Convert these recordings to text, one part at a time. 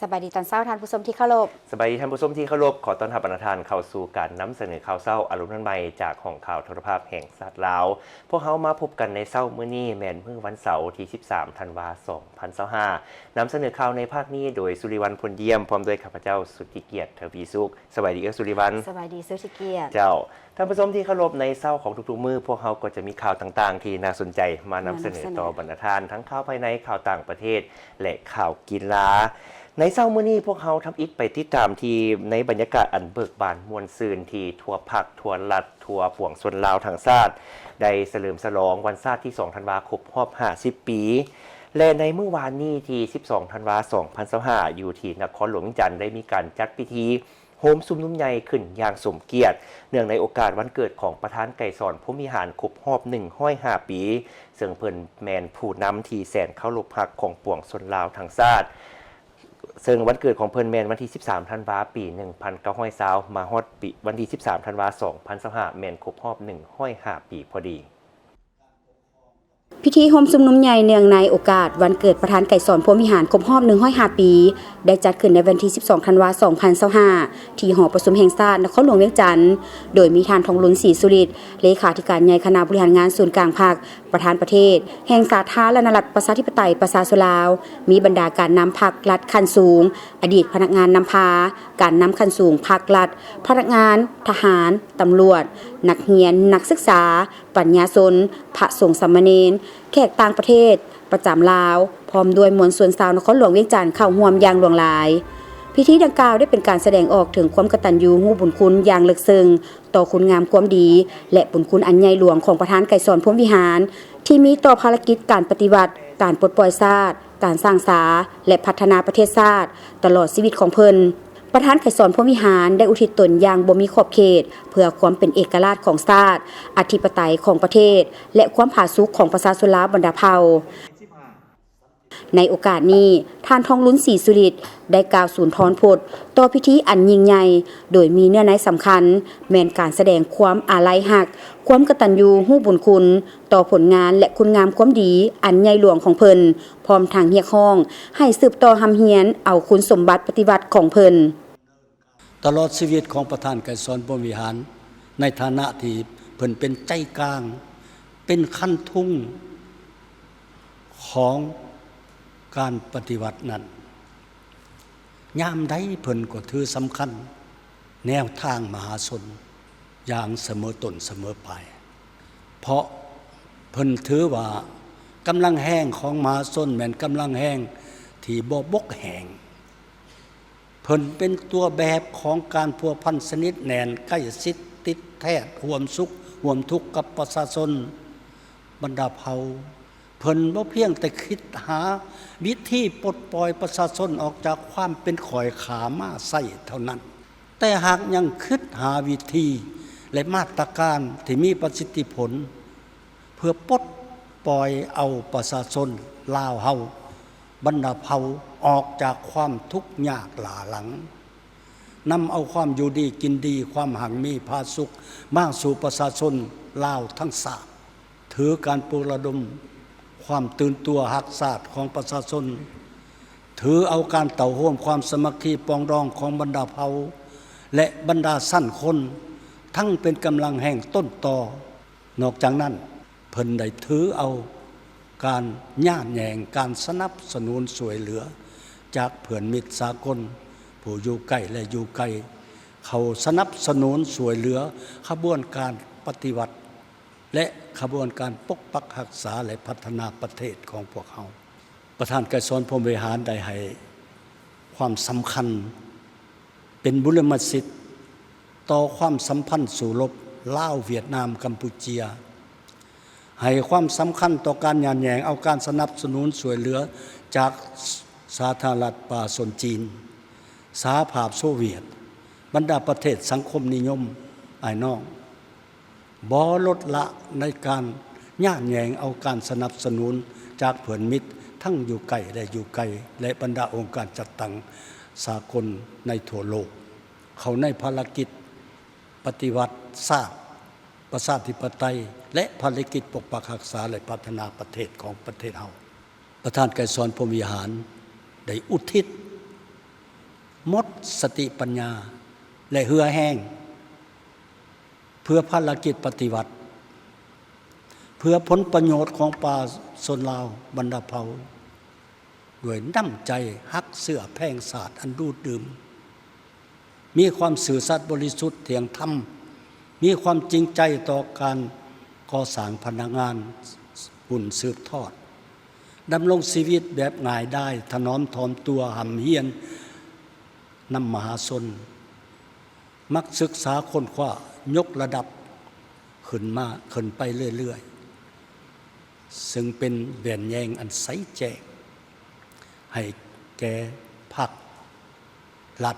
ສະບາຍດີຕອນເຊົ້າທ່ານຜູ້ຊົມທີ່ເຄົາລົບ. ສະບາຍດີທ່ານຜູ້ຊົມທີ່ເຄົາລົບ. ຂໍຕ້ອນຮັບບັນດາທ່ານເຂົ້າສູ່ການນຳສະເໜີຂ່າວເຊົ້າອາລົມນວນໃໝ່ ຈາກຫ້ອງຂ່າວໂທລະພາບແຫ່ງຊາດລາວ. ພວກເຮົາມາພົບກັນໃນເຊົ້າມື້ນີ້ ແມ່ນມື້ວັນເສົາທີສິບສາມທັນວາສອງພັນຊາວຫ້າ. ນຳສະເໜີຂ່າວໃນພາກນີ້ໂດຍ ສຸລິວັນ ພົນຢ້ຽມ ພ້ອມດ້ວຍຂ້າພະເຈົ້າ ສຸດທິກຽດ ທະວີສຸກ. ສະບາຍດີເອື້ອຍສຸລິວັນ. ສະບາຍດີສຸດທິກຽດ. ເຈົ້າ. ທ່ານຜູ້ຊົມທີ່ເຄົາລົບ, ໃນເຊົ້າຂອງທຸກໆມື້ ພວກເຮົາກໍຈະມີຂ່າວຕ່າງໆທີ່ໜ້າສົນໃຈມານຳສະເໜີຕໍ່ບັນດາທ່ານ, ທັງຂ່າວພາຍໃນ, ຂ່າວຕ່າງປະເທດ ແລະ ຂ່າວກິລາ. ໃນເຊົ້າມື້ນີ້ ພວກເຮົາທຳອິດໄປຕິດຕາມທີ່ໃນບັນຍາກາດອັນເບີກບານມ່ວນຊື່ນ ທີ່ທົ່ວພັກ, ທົ່ວລັດ, ທົ່ວປວງຊົນລາວທັງຊາດ ໄດ້ສະເຫຼີມສະຫຼອງວັນຊາດທີສອງທັນວາຄົບຮອບຫ້າສິບປີ ແລະ ໃນມື້ວານນີ້ທີສິບສອງທັນວາສອງພັນຊາວຫ້າ ຢູ່ທີ່ນະຄອນຫຼວງວຽງຈັນ ໄດ້ມີການຈັດພິທີ ໂຮມຊຸມນຸມໃຫຍ່ຂຶ້ນຢ່າງສົມກຽດ ເນື່ອງໃນໂອກາດວັນເກີດຂອງປະທານໄກສອນ ພົມວິຫານ ຄົບຮອບໜຶ່ງຮ້ອຍຫ້າປີ, ເຊິ່ງເພິ່ນແມ່ນຜູ້ນຳທີ່ແສນເຄົາລົບຮັກຂອງປວງຊົນລາວທັງຊາດ, ເຊິ່ງວັນເກີດຂອງເພິ່ນແມ່ນວັນທີສິບສາມທັນວາ ປີໜຶ່ງພັນເກົ້າຮ້ອຍຊາວ ມາຮອດປີ ວັນທີສິບສາມທັນວາ ສອງພັນຊາວຫ້າ ແມ່ນຄົບຮອບໜຶ່ງຮ້ອຍຫ້າປີພໍດີ. ພິທີໂຮມຊຸມນຸມໃຫຍ່ເນື່ອງໃນໂອກາດວັນເກີດປະທານໄກສອນ ພົມວິຫານ ຄົບຮອບໜຶ່ງຮ້ອຍຫ້າປີ ໄດ້ຈັດຂຶ້ນໃນວັນທີສິບສອງທັນວາສອງພັນຊາວຫ້າ ທີ່ຫໍປະຊຸມແຫ່ງຊາດນະຄອນຫຼວງວຽງຈັນ ໂດຍມີທ່ານ ທອງລຸນ ສີສຸລິດ ເລຂາທິການໃຫຍ່ຄະນະບໍລິຫານງານສູນກາງພັກ, ປະທານປະເທດແຫ່ງສາທາລະນະລັດ ປະຊາທິປະໄຕ ປະຊາຊົນລາວ, ມີບັນດາການນຳພັກລັດຂັ້ນສູງ, ອະດີດພະນັກງານນຳພາ, ການນຳຂັ້ນສູງພັກລັດ, ພະນັກງານ, ທະຫານ, ຕຳຫຼວດ, ນັກຮຽນ, ນັກສຶກສາ, ປັນຍາຊົນ, ພະສົງສາມະເນນ, ແຂກຕ່າງປະເທດປະຈຳລາວ, ພ້ອມດ້ວຍມວນຊົນຊາວນະຄອນຫຼວງວຽງຈັນເຂົ້າຮ່ວມຢ່າງຫຼວງຫຼາຍ. ພິທີດັ່ງກ່າວໄດ້ເປັນການສະແດງອອກເຖິງຄວາມກະຕັນຍູຮູ້ບຸນຄຸນຢ່າງເລິກເຊິ່ງຕໍ່ຄຸນງາມຄວາມດີ ແລະ ບຸນຄຸນອັນໃຫຍ່ຫຼວງຂອງປະທານໄກສອນ ພົມວິຫານ ທີ່ມີຕໍ່ພາລະກິດການປະຕິວັດ, ການປົດປ່ອຍຊາດ, ການສ້າງສາ ແລະ ພັດທະນາປະເທດຊາດ ຕະຫຼອດຊີວິດຂອງເພິ່ນ. ປະທານໄກສອນ ພົມວິຫານ ໄດ້ອຸທິດຕົນຢ່າງບໍ່ມີຂອບເຂດ ເພື່ອຄວາມເປັນເອກະລາດຂອງຊາດ, ອະທິປະໄຕຂອງປະເທດ ແລະ ຄວາມຜາສຸກຂອງປະຊາຊົນລາວບັນດາເຜົ່າ. ໃນໂອກາດນີ້, ທ່ານ ທອງລຸນ ສີສຸລິດ ໄດ້ກ່າວສຸນທອນພົດຕໍ່ພິທີອັນຍິ່ງໃຫຍ່, ໂດຍມີເນື້ອໃນສຳຄັນແມ່ນການສະແດງຄວາມອາໄລຮັກ, ຄວາມກະຕັນຍູຮູ້ບຸນຄຸນຕໍ່ຜົນງານ ແລະ ຄຸນງາມຄວາມດີອັນໃຫຍ່ຫຼວງຂອງເພິ່ນ, ພ້ອມທັງຮຽກຮ້ອງໃຫ້ສືບຕໍ່ຮ່ຳຮຽນເອົາຄຸນສົມບັດປະຕິວັດຂອງເພິ່ນ. ຕະຫຼອດຊີວິດຂອງປະທານໄກສອນ ພົມວິຫານ ໃນຖານະທີ່ເພິ່ນເປັນໃຈກາງ, ເປັນຄັນທຸງຂອງການປະຕິວັດນັ້ນ, ຍາມໃດເພິ່ນກໍຖືສຳຄັນແນວທາງມະຫາຊົນຢ່າງສະເໝີຕົ້ນສະເໝີປາຍ, ເພາະເພິ່ນຖືວ່າກຳລັງແຮງຂອງມະຫາຊົນແມ່ນກຳລັງແຮງທີ່ບໍ່ບົກແຫ້ງ. ເພິ່ນເປັນຕົວແບບຂອງການພົວພັນສະໜິດແໜ້ນ, ໃກ້ຊິດຕິດແທດ, ຮ່ວມສຸກຮ່ວມທຸກກັບປະຊາຊົນບັນດາເຜົ່າ. ເພິ່ນບໍ່ພຽງແຕ່ຄິດຫາວິທີປົດປ່ອຍປະຊາຊົນອອກຈາກຄວາມເປັນຂ້ອຍຂ້າມາໄຊເທົ່ານັ້ນ, ແຕ່ຫາກຍັງຄິດຫາວິທີ ແລະ ມາດຕະການທີ່ມີປະສິດທິຜົນ ເພື່ອປົດປ່ອຍເອົາປະຊາຊົນລາວເຮົາບັນດາເຜົ່າອອກຈາກຄວາມທຸກຍາກຫຼ້າຫຼັງ, ນຳເອົາຄວາມຢູ່ດີກິນດີ, ຄວາມຮັ່ງມີຜາສຸກມາສູ່ປະຊາຊົນລາວທັງຊາດ. ຖືການປຸກລະດົມຄວາມຕື່ນຕົວຮັກຊາດຂອງປະຊາຊົນ, ຖືເອົາການເຕົ້າໂຮມຄວາມສາມັກຄີປອງດອງຂອງບັນດາເຜົ່າ ແລະ ບັນດາຊັ້ນຄົນ, ທັງເປັນກຳລັງແຮງຕົ້ນຕໍ. ນອກຈາກນັ້ນ, ເພິ່ນໄດ້ຖືເອົາການຍາດແຍ່ງການສະໜັບສະໜູນຊ່ວຍເຫຼືອຈາກເພື່ອນມິດສາກົນຜູ້ຢູ່ໃກ້ ແລະ ຢູ່ໄກ ເຂົ້າສະໜັບສະໜູນຊ່ວຍເຫຼືອຂະບວນການປະຕິວັດ ແລະ ຂະບວນການປົກປັກຮັກສາ ແລະ ພັດທະນາປະເທດຂອງພວກເຮົາ. ປະທານໄກສອນ ພົມວິຫານ ໄດ້ໃຫ້ຄວາມສຳຄັນເປັນບຸລິມະສິດຕໍ່ຄວາມສຳພັນສູ້ລົບລາວ-ຫວຽດນາມ-ກຳປູເຈຍ, ໃຫ້ຄວາມສຳຄັນຕໍ່ການຍາດແຍ່ງເອົາການສະໜັບສະໜູນຊ່ວຍເຫຼືອຈາກສາທາລະນະລັດປະຊາຊົນຈີນ, ສະຫະພາບໂຊວຽດ, ບັນດາປະເທດສັງຄົມນິຍົມອ້າຍນ້ອງ. ບໍ່ລົດລະໃນການຍາດແຍ່ງເອົາການສະໜັບສະໜູນຈາກເພື່ອນມິດທັງຢູ່ໃກ້ ແລະ ຢູ່ໄກ ແລະ ບັນດາອົງການຈັດຕັ້ງສາກົນໃນທົ່ວໂລກ ເຂົ້າໃນພາລະກິດປະຕິວັດຊາດ ປະຊາທິປະໄຕ ແລະ ພາລະກິດປົກປັກຮັກສາ ແລະ ພັດທະນາປະເທດຂອງປະເທດເຮົາ. ປະທານໄກສອນ ພົມວິຫານ ໄດ້ອຸທິດ ໝົດສະຕິປັນຍາ ແລະ ເຫື່ອແຮງ ເພື່ອພາລະກິດປະຕິວັດ, ເພື່ອຜົນປະໂຫຍດຂອງປະຊາຊົນລາວບັນດາເຜົ່າ ດ້ວຍນ້ຳໃຈຮັກເຊື້ອແພງຊາດອັນດູດດື່ມ, ມີຄວາມຊື່ສັດບໍລິສຸດທ່ຽງທຳ, ມີຄວາມຈິງໃຈຕໍ່ການກໍ່ສ້າງພະນັກງານຮຸ່ນສືບທອດ, ດຳລົງຊີວິດແບບງ່າຍດາຍ, ຖະໜອມຖ່ອມຕົວ, ຮ່ຳຮຽນນຳມະຫາຊົນ, ມັກສຶກສາຄົ້ນຄວ້າ, ຍົກລະດັບຂຶ້ນມາ, ຂຶ້ນໄປເລື້ອຍໆ, ເຊິ່ງເປັນແວ່ນແຍງອັນໃສແຈ້ງໃຫ້ແກ່ພັກ, ລັດ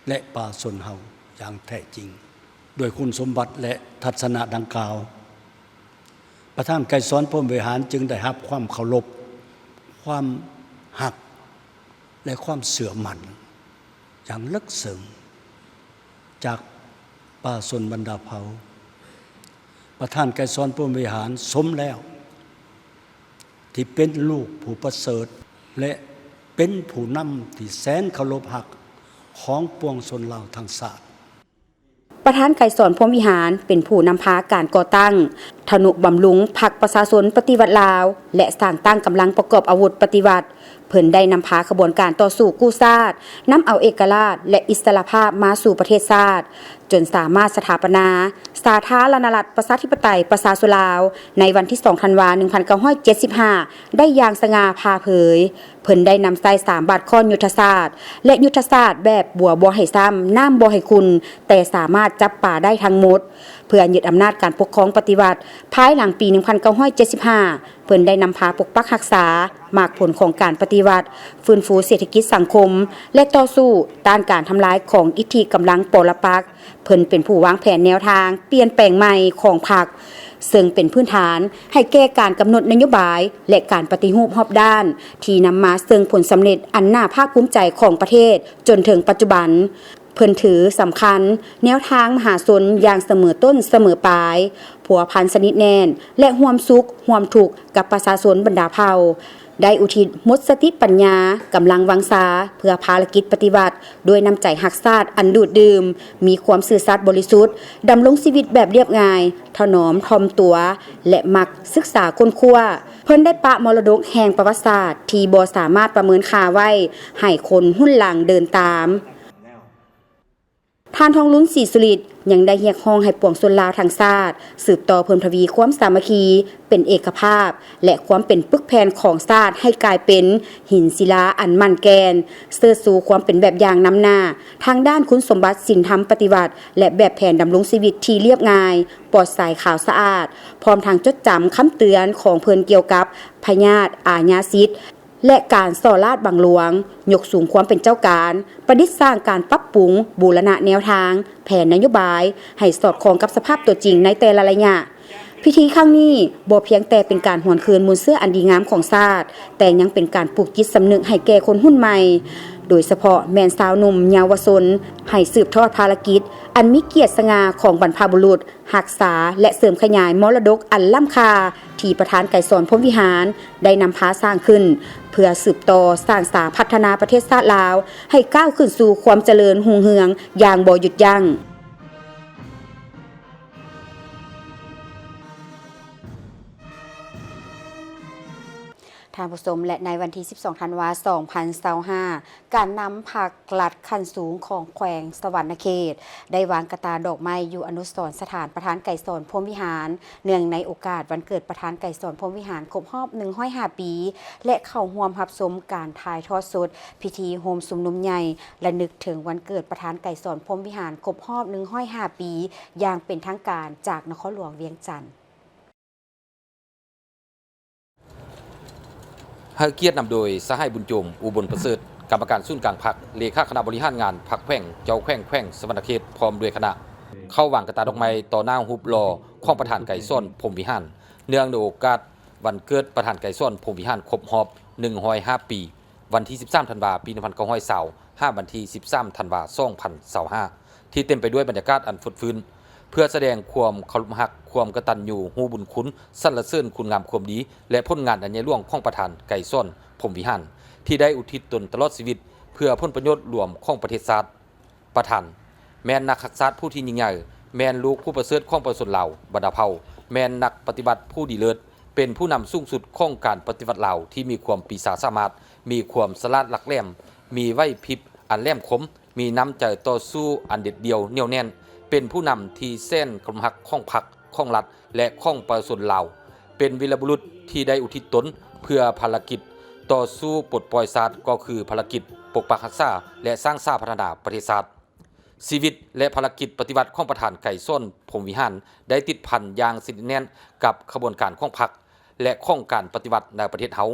ແລະ ປະຊາຊົນເຮົາຢ່າງແທ້ຈິງ. ດ້ວຍຄຸນສົມບັດ ແລະ ທັດສະນະດັ່ງກ່າວ, ປະທານໄກສອນ ພົມວິຫານ ຈຶ່ງໄດ້ຮັບຄວາມເຄົາລົບ, ຄວາມຮັກ ແລະ ຄວາມເຊື່ອໝັ້ນຢ່າງເລິກເຊິ່ງຈາກປະຊາຊົນບັນດາເຜົ່າ. ປະທານໄກສອນ ພົມວິຫານ ສົມແລ້ວທີ່ເປັນລູກຜູ້ປະເສີດ ແລະ ເປັນຜູ້ນຳທີ່ແສນເຄົາລົບຮັກຂອງປວງຊົນລາວທັງຊາດ. ປະທານໄກສອນ ພົມວິຫານ ເປັນຜູ້ນຳພາການກໍ່ຕັ້ງ, ທະນຸບຳລຸງພັກປະຊາຊົນປະຕິວັດລາວ ແລະ ສ້າງຕັ້ງກຳລັງປະກອບອາວຸດປະຕິວັດ. ເພິ່ນໄດ້ນຳພາຂະບວນການຕໍ່ສູ້ກູ້ຊາດ, ນຳເອົາເອກະລາດ ແລະ ອິດສະຫຼະພາບມາສູ່ປະເທດຊາດ, ຈົນສາມາດສະຖາປະນາສາທາລະນະລັດ ປະຊາທິປະໄຕ ປະຊາຊົນລາວ ໃນວັນທີສອງ ທັນວາ ໜຶ່ງພັນເກົ້າຮ້ອຍເຈັດສິບຫ້າ ໄດ້ຢ່າງສະຫງ່າຜ່າເຜີຍ. ເພິ່ນໄດ້ນຳໃຊ້ສາມບາດຄ້ອນຍຸດທະສາດ ແລະ ຍຸດທະສາດແບບບົວບໍ່ໃຫ້ຊ້ຳ, ນ້ຳບໍ່ໃຫ້ຂຸ່ນ, ແຕ່ສາມາດຈັບປາໄດ້ທັງໝົດ. ເພື່ອຍຶດອຳນາດການປົກຄອງປະຕິວັດ ພາຍຫຼັງປີໜຶ່ງພັນເກົ້າຮ້ອຍເຈັດສິບຫ້າ ເພິ່ນໄດ້ນຳພາປົກປັກຮັກສາໝາກຜົນຂອງການປະຕິວັດ, ຟື້ນຟູເສດຖະກິດສັງຄົມ ແລະ ຕໍ່ສູ້ຕ້ານການທຳລາຍຂອງອິດທິກຳລັງປໍລະປັກ. ເພິ່ນເປັນຜູ້ວາງແຜນແນວທາງປ່ຽນແປງໃໝ່ຂອງພັກ, ເຊິ່ງເປັນພື້ນຖານໃຫ້ແກ່ການກຳນົດນະໂຍບາຍ ແລະ ການປະຕິຮູບຮອບດ້ານ ທີ່ນຳມາເຊິ່ງຜົນສຳເລັດອັນໜ້າພາກພູມໃຈຂອງປະເທດຈົນເຖິງປັດຈຸບັນ. ເພິ່ນຖືສຳຄັນແນວທາງມະຫາຊົນຢ່າງສະເໝີຕົ້ນສະເໝີປາຍ, ພົວພັນສະໜິດແໜ້ນ ແລະ ຮ່ວມສຸກຮ່ວມທຸກກັບປະຊາຊົນບັນດາເຜົ່າ. ໄດ້ອຸທິດໝົດສະຕິປັນຍາ, ກຳລັງວັງຊາ ເພື່ອພາລະກິດປະຕິວັດ ດ້ວຍນ້ຳໃຈຮັກຊາດອັນດູດດື່ມ, ມີຄວາມຊື່ສັດບໍລິສຸດ, ດຳລົງຊີວິດແບບລຽບງ່າຍ, ຖະໜອມຖ່ອມຕົວ ແລະ ມັກສຶກສາຄົ້ນຄວ້າ. ເພິ່ນໄດ້ປະມໍລະດົກແຫ່ງປະຫວັດສາດທີ່ບໍ່ສາມາດປະເມີນຄ່າໄວ້ ໃຫ້ຄົນຮຸ່ນຫຼັງເດີນຕາມ. ທ່ານ ທອງລຸນ ສີສຸລິດ ຍັງໄດ້ຮຽກຮ້ອງໃຫ້ປວງຊົນລາວທັງຊາດ ສືບຕໍ່ເພີ່ມທະວີຄວາມສາມັກຄີ, ເປັນເອກະພາບ ແລະ ຄວາມເປັນປຶກແຜ່ນຂອງຊາດໃຫ້ກາຍເປັນຫີນສິລາອັນໝັ້ນແກ່ນ, ເຊີດຊູຄວາມເປັນແບບຢ່າງນຳໜ້າທາງດ້ານຄຸນສົມບັດສິນທຳປະຕິວັດ ແລະ ແບບແຜນດຳລົງຊີວິດທີ່ລຽບງ່າຍ, ປອດໃສ, ຂາວສະອາດ, ພ້ອມທັງຈົດຈຳຄຳເຕືອນຂອງເພິ່ນກ່ຽວກັບພະຍາດອາຍາສິດ ແລະ ການສໍ້ລາດບັງຫຼວງ, ຍົກສູງຄວາມເປັນເຈົ້າການ, ປະດິດສ້າງການປັບປຸງບູລະນະແນວທາງ, ແຜນນະໂຍບາຍ ໃຫ້ສອດຄ່ອງກັບສະພາບຕົວຈິງໃນແຕ່ລະໄລຍະ. ພິທີຄັ້ງນີ້ບໍ່ພຽງແຕ່ເປັນການຫວນຄືນມູນເຊື້ອອັນດີງາມຂອງຊາດ, ແຕ່ຍັງເປັນການປູກຈິດສຳນຶກໃຫ້ແກ່ຄົນຮຸ່ນໃໝ່, ໂດຍສະເພາະແມ່ນຊາວໜຸ່ມເຍົາວະຊົນ, ໃຫ້ສືບທອດພາລະກິດອັນມີກຽດສະຫງ່າຂອງບັນພະບຸລຸດ, ຮັກສາ ແລະ ເສີມຂະຫຍາຍມໍລະດົກອັນລ້ຳຄ່າທີ່ປະທານໄກສອນ ພົມວິຫານ ໄດ້ນຳພາສ້າງຂຶ້ນ ເພື່ອສືບຕໍ່ສ້າງສາພັດທະນາປະເທດຊາດລາວ ໃຫ້ກ້າວຂຶ້ນສູ່ຄວາມຈະເລີນຮຸ່ງເຮືອງຢ່າງບໍ່ຢຸດຢັ້ງ. ທ່ານຜູ້ຊົມ ແລະ ໃນວັນທີສິບສອງ ທັນວາ ສອງພັນຊາວຫ້າ ການນຳພັກລັດຂັ້ນສູງຂອງແຂວງສະຫວັນນະເຂດ ໄດ້ວາງກະຕ່າດອກໄມ້ຢູ່ອະນຸສອນສະຖານປະທານໄກສອນ ພົມວິຫານ ເນື່ອງໃນໂອກາດວັນເກີດປະທານໄກສອນ ພົມວິຫານ ຄົບຮອບໜຶ່ງຮ້ອຍຫ້າປີ ແລະ ເຂົ້າຮ່ວມຮັບຊົມການຖ່າຍທອດສົດພິທີໂຮມຊຸມນຸມໃຫຍ່ລະນຶກເຖິງວັນເກີດປະທານໄກສອນ ພົມວິຫານ ຄົບຮອບໜຶ່ງຮ້ອຍຫ້າປີ ຢ່າງເປັນທາງການຈາກນະຄອນຫຼວງວຽງຈັນ. ໃຫ້ກຽດນຳໂດຍ ສະຫາຍ ບຸນໂຈມ ອຸບົນປະເສີດ ກຳມະການສູນກາງພັກ, ເລຂາຄະນະບໍລິຫານງານພັກແຂວງ, ເຈົ້າແຂວງແຂວງສະຫວັນນະເຂດ ພ້ອມດ້ວຍຄະນະ ເຂົ້າວາງກະຕ່າດອກໄມ້ຕໍ່ໜ້າຮູບຫຼໍ່ຂອງປະທານໄກສອນ ພົມວິຫານ ເນື່ອງໃນໂອກາດວັນເກີດປະທານໄກສອນ ພົມວິຫານ ຄົບຮອບໜຶ່ງຮ້ອຍຫ້າປີ ວັນທີສິບສາມ ທັນວາ ປີໜຶ່ງພັນເກົ້າຮ້ອຍຊາວ ຫາວັນທີສິບສາມ ທັນວາ ສອງພັນຊາວຫ້າ ທີ່ເຕັມໄປດ້ວຍບັນຍາກາດອັນຟົດຟື້ນ ເພື່ອສະແດງຄວາມເຄົາລົບຮັກ, ຄວາມກະຕັນຍູຮູ້ບຸນຄຸນ, ສັນລະເສີນຄຸນງາມຄວາມດີ ແລະ ຜົນງານອັນໃຫຍ່ຫຼວງຂອງປະທານໄກສອນ ພົມວິຫານ ທີ່ໄດ້ອຸທິດຕົນຕະຫຼອດຊີວິດ ເ ພື່ອຜົນປະໂຫຍດລວມຂອງປະເທດຊາດ. ປະທານ ແມ່ນນັກຮັກຊາດຜູ້ທີ່ຍິ່ງໃຫຍ່, ແມ່ນລູກຜູ້ປະເສີດຂອງປະຊາຊົນລາວບັນດາເຜົ່າ, ແມ່ນນັກປະຕິວັດຜູ້ດີເລີດ, ເປັນຜູ້ນຳສູງສຸດຂອງການປະຕິວັດລາວທີ່ມີຄວາມປີຊາສາມາດ, ມີຄວາມສະຫຼາດຫຼັກແຫຼມ, ມີໄຫວພິບອັນແຫຼມຄົມ, ມີນ້ຳໃຈຕໍ່ສູ້ອັນເດັດດ່ຽວໜຽວແໜ້ນ, ເປັນຜູ້ນຳທີ່ແສນເຄົາລົບຮັກຂອງພັກ, ຂອງລັດ ແລະ ຂອງປະຊາຊົນລາວ, ເປັນວີລະບຸລຸດທີ່ໄດ້ອຸທິດຕົນເພື່ອພາລະກິດຕໍ່ສູ້ປົດປ່ອຍຊາດ ກໍຄືພາລະກິດປົກປັກຮັກສາ ແລະ ສ້າງສາພັດທະນາປະເທດຊາດ. ຊີວິດ ແລະ ພາລະກິດປະຕິວັດຂອງປະທານ ໄກສອນ ພົມວິຫານ ໄດ້ຕິດພັນຢ່າງສະໜິດແໜ້ນກັບຂະບວນການຂອງພັກ ແລະ ຂອງການປະຕິວັດໃນປະເທດເຮົາ.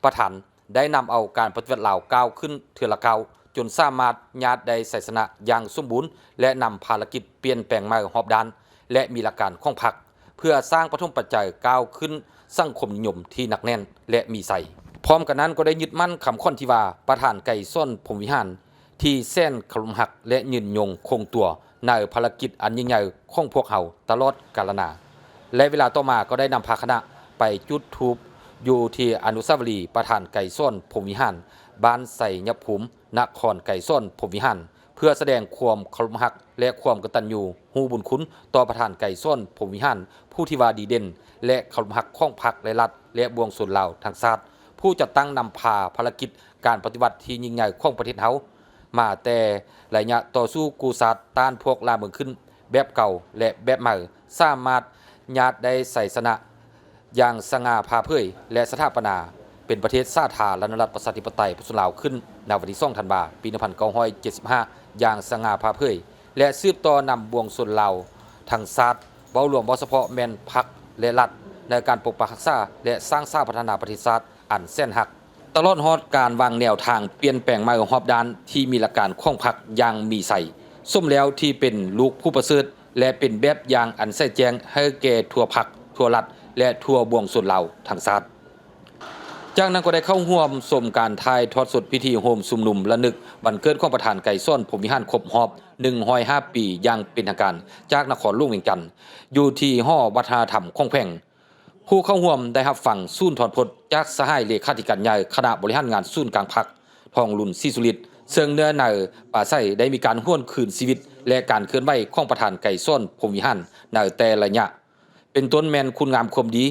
ປະທານ ໄດ້ນຳເອົາການປະຕິວັດລາວກ້າວຂຶ້ນເທື່ອລະກ້າວ, ຈົນສາມາດຍາດໄດ້ໄຊຊະນະຢ່າງສົມບູນ ແລະ ນຳພາລະກິດປ່ຽນແປງໃໝ່ຮອບດ້ານ ແລະ ມີຫຼັກການຂອງພັກ ເພື່ອສ້າງປະຖົມປັດໄຈກ້າວຂຶ້ນສັງຄົມນິຍົມທີ່ໜັກແໜ້ນ ແລະ ມີໄຊ. ພ້ອມກັນນັ້ນກໍໄດ້ຍຶດໝັ້ນຄຳຂວັນທີ່ວ່າ ປະທານ ໄກສອນ ພົມວິຫານ ທີ່ແສນເຄົາລົບຮັກ ແລະ ຍືນຍົງຄົງຕົວໃນພາລະກິດອັນຍິ່ງໃຫຍ່ຂອງພວກເຮົາຕະຫຼອດການລະນາ. ແລະ ເວລາຕໍ່ມາກໍໄດ້ນຳພາຄະນະໄປຈຸດທູບຢູ່ທີ່ອະນຸສາວະລີປະທານໄກສອນ ພົມວິຫານ ບ້ານໄຊຍະພູມ ນະຄອນໄກສອນ ພົມວິຫານ ເພື່ອສະແດງຄວາມເຄົາລົບຮັກ ແລະ ຄວາມກະຕັນຍູຮູ້ບຸນຄຸນຕໍ່ປະທານໄກສອນ ພົມວິຫານ ຜູ້ທີ່ວ່າດີເດັ່ນ ແລະ ເຄົາລົບຮັກຂອງພັກ ແລະ ລັດ ແລະ ປວງຊົນລາວທັງຊາດ, ຜູ້ຈັດຕັ້ງນຳພາພາລະກິດການປະຕິວັດທີ່ຍິ່ງໃຫຍ່ຂອງປະເທດເຮົາ ມາແຕ່ໄລຍະຕໍ່ສູ້ກູ້ຊາດຕ້ານພວກລ່າເມືອງຂຶ້ນແບບເກົ່າ ແລະ ແບບໃໝ່ ສາມາດຍາດໄດ້ໄຊຊະນະ ຢ່າງສະຫງ່າຜ່າເຜີຍ ແລະ ສະຖາປະນາເປັນປະເທດສາທາລະນະລັດ ປະຊາທິປະໄຕ ປະຊາຊົນລາວ ຂຶ້ນໃນວັນທີສອງ ທັນວາ ປີໜຶ່ງພັນເກົ້າຮ້ອຍເຈັດສິບຫ້າ ຢ່າງສະຫງ່າຜ່າເຜີຍ ແລະ ສືບຕໍ່ນຳປວງຊົນລາວທັງຊາດ, ເວົ້າລວມ ເວົ້າສະເພາະແມ່ນພັກ ແລະ ລັດ ໃນການປົກປັກຮັກສາ ແລະ ສ້າງສາພັດທະນາປະເທດຊາດອັນແສນຮັກ. ຕະຫຼອດຮອດການວາງແນວທາງປ່ຽນແປງໃໝ່ຮອບດ້ານທີ່ມີຫຼັກການຂອງພັກຢ່າງມີໄຊ, ສົມແລ້ວທີ່ເປັນລູກຜູ້ປະເສີດ ແລະ ເປັນແບບຢ່າງອັນໃສແຈ້ງໃຫ້ແກ່ທົ່ວພັກ, ທົ່ວລັດ ແລະ ທົ່ວປວງຊົນລາວທັງຊາດ. ຈາກນັ້ນກໍໄດ້ເຂົ້າຮ່ວມຊົມການຖ່າຍທອດສົດພິທີໂຮມຊຸມນຸມລະນຶກວັນເກີດຂອງປະທານໄກສອນ ພົມວິຫານ ຄົບຮອບໜຶ່ງຮ້ອຍຫ້າປີຢ່າງເປັນທາງການ ຈາກນະຄອນຫຼວງວຽງຈັນ ຢູ່ທີ່ຫໍວັດທະນະທຳຂອງແຂວງ. ຜູ້ເຂົ້າຮ່ວມໄດ້ຮັບຟັງສູນທອດພົດຈາກສະຫາຍເລຂາທິການໃຫຍ່ຄະນະບໍລິຫານງານສູນກາງພັກ ທອງລຸນ ສີສຸລິດ ເຊິ່ງເນື້ອໃນປາໄສໄດ້ມີການຫວນຄືນຊີວິດ ແລະ ການເຄື່ອນໄຫວຂອງປະທານໄກສອນ ພົມວິຫານ ໃນແຕ່ລະໄລຍະ ເປັນຕົ້ນແມ່ນຄຸນງາມຄວາມດີ,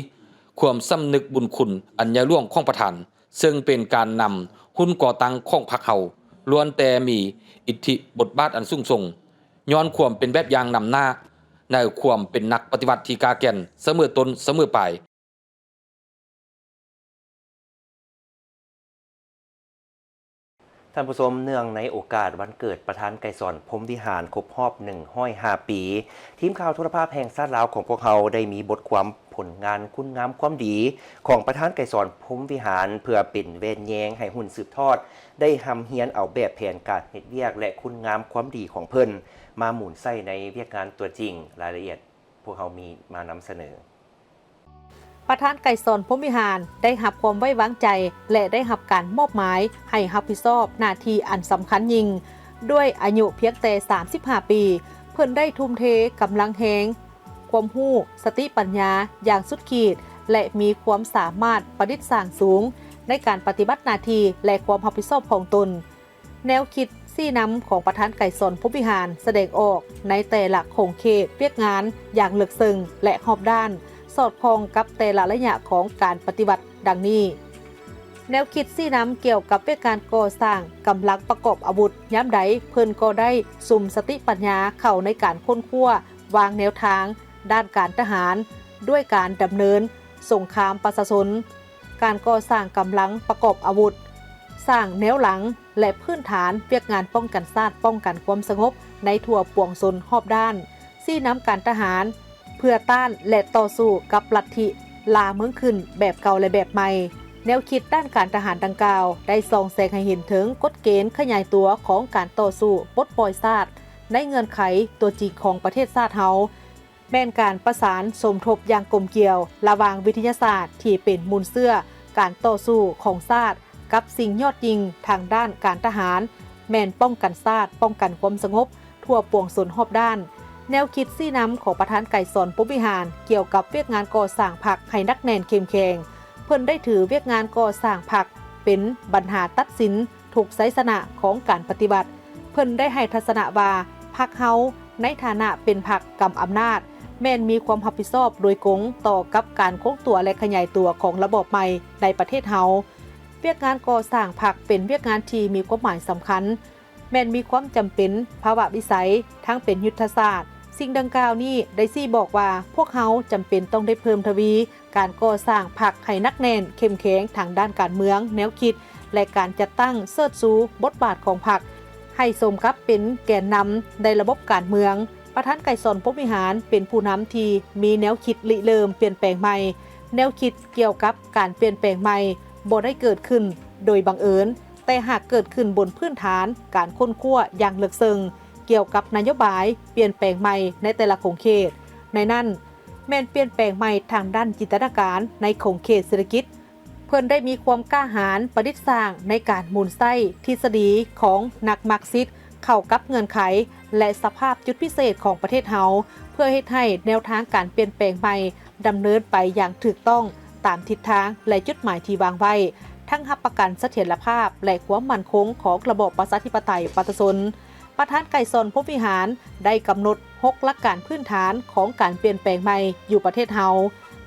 ຄວາມສຳນຶກບຸນຄຸນອັນໃຫຍ່ຫຼວງຂອງປະທານ, ເຊິ່ງເປັນການນຳຮຸ່ນກໍ່ຕັ້ງຂອງພັກເຮົາ ລ້ວນແຕ່ມີອິດທິບົດບາດອັນສູງສົ່ງ, ຍ້ອນຄວາມເປັນແບບຢ່າງນຳໜ້າ ໃນຄວາມເປັນນັກປະຕິວັດທີ່ກ້າແກ່ນ, ສະເໝີຕົ້ນສະເໝີປາຍ. ທ່ານຜູ້ຊົມ, ເນື່ອງໃນໂອກາດວັນເກີດປະທານໄກສອນ ພົມວິຫານ ຄົບຮອບໜຶ່ງຮ້ອຍຫ້າປີ, ທີມຂ່າວໂທລະພາບແຫ່ງຊາດລາວຂອງພວກເຮົາໄດ້ມີບົດຄວາມຜົນງານຄຸນງາມຄວາມດີຂອງປະທານໄກສອນ ພົມວິຫານ ເພື່ອເປັນແວ່ນແຍງໃຫ້ຮຸ່ນສືບທອດໄດ້ຮ່ຳຮຽນເອົາແບບແຜນການເຮັດວຽກ ແລະ ຄຸນງາມຄວາມດີຂອງເພິ່ນມາໝູນໃສ່ໃນວຽກງານຕົວຈິງ. ລາຍລະອຽດພວກເຮົາມີມານຳສະເໜີ. ປະທານໄກສອນ ພົມວິຫານ ໄດ້ຮັບຄວາມໄວ້ວາງໃຈ ແລະ ໄດ້ຮັບການມອບໝາຍໃຫ້ຮັບຜິດຊອບໜ້າທີ່ອັນສຳຄັນຍິ່ງ. ດ້ວຍອາຍຸພຽງແຕ່ສາມສິບຫ້າປີ, ເພິ່ນໄດ້ທຸ່ມເທກຳລັງແຮງ, ຄວາມຮູ້, ສະຕິປັນຍາຢ່າງສຸດຂີດ ແລະ ມີຄວາມສາມາດປະດິດສ້າງສູງໃນການປະຕິບັດໜ້າທີ່ ແລະ ຄວາມຮັບຜິດຊອບຂອງຕົນ. ແນວຄິດຊີ້ນຳຂອງປະທານໄກສອນ ພົມວິຫານ ສະແດງອອກໃນແຕ່ລະຂົງເຂດວຽກງານຢ່າງເລິກເຊິ່ງ ແລະ ຮອບດ້ານ, ສອດຄ່ອງກັບແຕ່ລະໄລຍະຂອງການປະຕິວັດ ດັ່ງນີ້. ແນວຄິດຊີ້ນຳກ່ຽວກັບວຽກງານກໍ່ສ້າງກຳລັງປະກອບອາວຸດ, ຍາມໃດເພິ່ນກໍໄດ້ສຸມສະຕິປັນຍາເຂົ້າໃນການຄົ້ນຄວ້າ, ວາງແນວທາງດ້ານການທະຫານ, ດ້ວຍການດຳເນີນສົງຄາມປະຊາຊົນ, ການກໍ່ສ້າງກຳລັງປະກອບອາວຸດ, ສ້າງແນວຫຼັງ ແລະ ພື້ນຖານວຽກງານປ້ອງກັນຊາດ, ປ້ອງກັນຄວາມສະຫງົບໃນທົ່ວປວງຊົນຮອບດ້ານ, ຊີ້ນຳການທະຫານເພື່ອຕ້ານ ແລະ ຕໍ່ສູ້ກັບລັດທິລ່າເມືອງຂຶ້ນແບບເກົ່າ ແລະ ແບບໃໝ່. ແນວຄິດດ້ານການທະຫານດັ່ງກ່າວ ໄດ້ສ່ອງແສງໃຫ້ເຫັນເຖິງກົດເກນຂະຫຍາຍຕົວຂອງການຕໍ່ສູ້ປົດປ່ອຍຊາດ ໃນເງື່ອນໄຂຕົວຈິງຂອງປະເທດຊາດເຮົາ. ແມ່ນການປະສານສົມທົບຢ່າງກົມກຽວລະຫວ່າງວິທະຍາສາດທີ່ເປັນມູນເຊື້ອການຕໍ່ສູ້ຂອງຊາດ ກັບສິ່ງຍອດຍິ່ງທາງດ້ານການທະຫານ ແມ່ນປ້ອງກັນຊາດ, ປ້ອງກັນຄວາມສະຫງົບທົ່ວປວງຊົນຮອບດ້ານ. ແນວຄິດຊີ້ນຳຂອງປະທານໄກສອນ ພົມວິຫານ ກ່ຽວກັບວຽກງານກໍ່ສ້າງພັກໃຫ້ໜັກແໜ້ນເຂັ້ມແຂງ, ເພິ່ນໄດ້ຖືວຽກງານກໍ່ສ້າງພັກເປັນບັນຫາຕັດສິນ ທຸກໄຊຊະນະຂອງການປະຕິວັດ. ເພິ່ນໄດ້ໃຫ້ທັດສະນະວ່າ ພັກເຮົາໃນຖານະເປັນພັກກຳອຳນາດ ແມ່ນມີຄວາມຮັບຜິດຊອບໂດຍກົງຕໍ່ກັບການຄົງຕົວ ແລະ ຂະຫຍາຍຕົວຂອງລະບອບໃໝ່ໃນປະເທດເຮົາ. ວຽກງານກໍ່ສ້າງພັກເປັນວຽກງານທີ່ມີຄວາມໝາຍສຳຄັນ, ແມ່ນມີຄວາມຈຳເປັນ, ພາວະວິໄສ, ທັງເປັນຍຸດທະສາດ. ສິ່ງດັ່ງກ່າວນີ້ໄດ້ຊີ້ບອກວ່າ ພວກເຮົາຈຳເປັນຕ້ອງໄດ້ເພີ່ມທະວີການກໍ່ສ້າງພັກໃຫ້ໜັກແໜ້ນ, ເຂັ້ມແຂງທາງດ້ານການເມືອງ, ແນວຄິດ ແລະ ການຈັດຕັ້ງເຊີດຊູບົດບາດຂອງພັກ ໃຫ້ສົມກັບເປັນແກນນຳໃນລະບົບການເມືອງ. ປະທານໄກສອນ ພົມວິຫານ ເປັນຜູ້ນຳທີ່ມີແນວຄິດລິເລີ່ມປ່ຽນແປງໃໝ່. ແນວຄິດກ່ຽວກັບການປ່ຽນແປງໃໝ່ບໍ່ໄດ້ເກີດຂຶ້ນໂດຍບັງເອີນ, ແຕ່ຫາກເກີດຂຶ້ນບົນພື້ນຖານການຄົ້ນຄວ້າຢ່າງເລິກເຊິ່ງກ່ຽວກັບນະໂຍບາຍປ່ຽນແປງໃໝ່ໃນແຕ່ລະຂົງເຂດ. ໃນນັ້ນ ແມ່ນປ່ຽນແປງໃໝ່ທາງດ້ານຈິນຕະນາການໃນຂົງເຂດເສດຖະກິດ. ເພິ່ນໄດ້ມີຄວາມກ້າຫານປະດິດສ້າງໃນການໝູນໃຊ້ທິດສະດີຂອງນັກມາກຊິດເຂົ້າກັບເງື່ອນໄຂ ແລະ ສະພາບຈຸດພິເສດຂອງປະເທດເຮົາ ເພື່ອເຮັດໃຫ້ແນວທາງການປ່ຽນແປງໃໝ່ດຳເນີນໄປຢ່າງຖືກຕ້ອງຕາມທິດທາງ ແລະ ຈຸດໝາຍທີ່ວາງໄວ້, ທັງຮັບປະກັນສະຖຽນລະພາບ ແລະ ຄວາມໝັ້ນຄົງຂອງລະບອບປະຊາທິປະໄຕປະຊາຊົນ. ປະທານໄກສອນ ພົມວິຫານ ໄດ້ກຳນົດຫົກຫຼັກການພື້ນຖານຂອງການປ່ຽນແປງໃໝ່ຢູ່ປະເທດເຮົາ.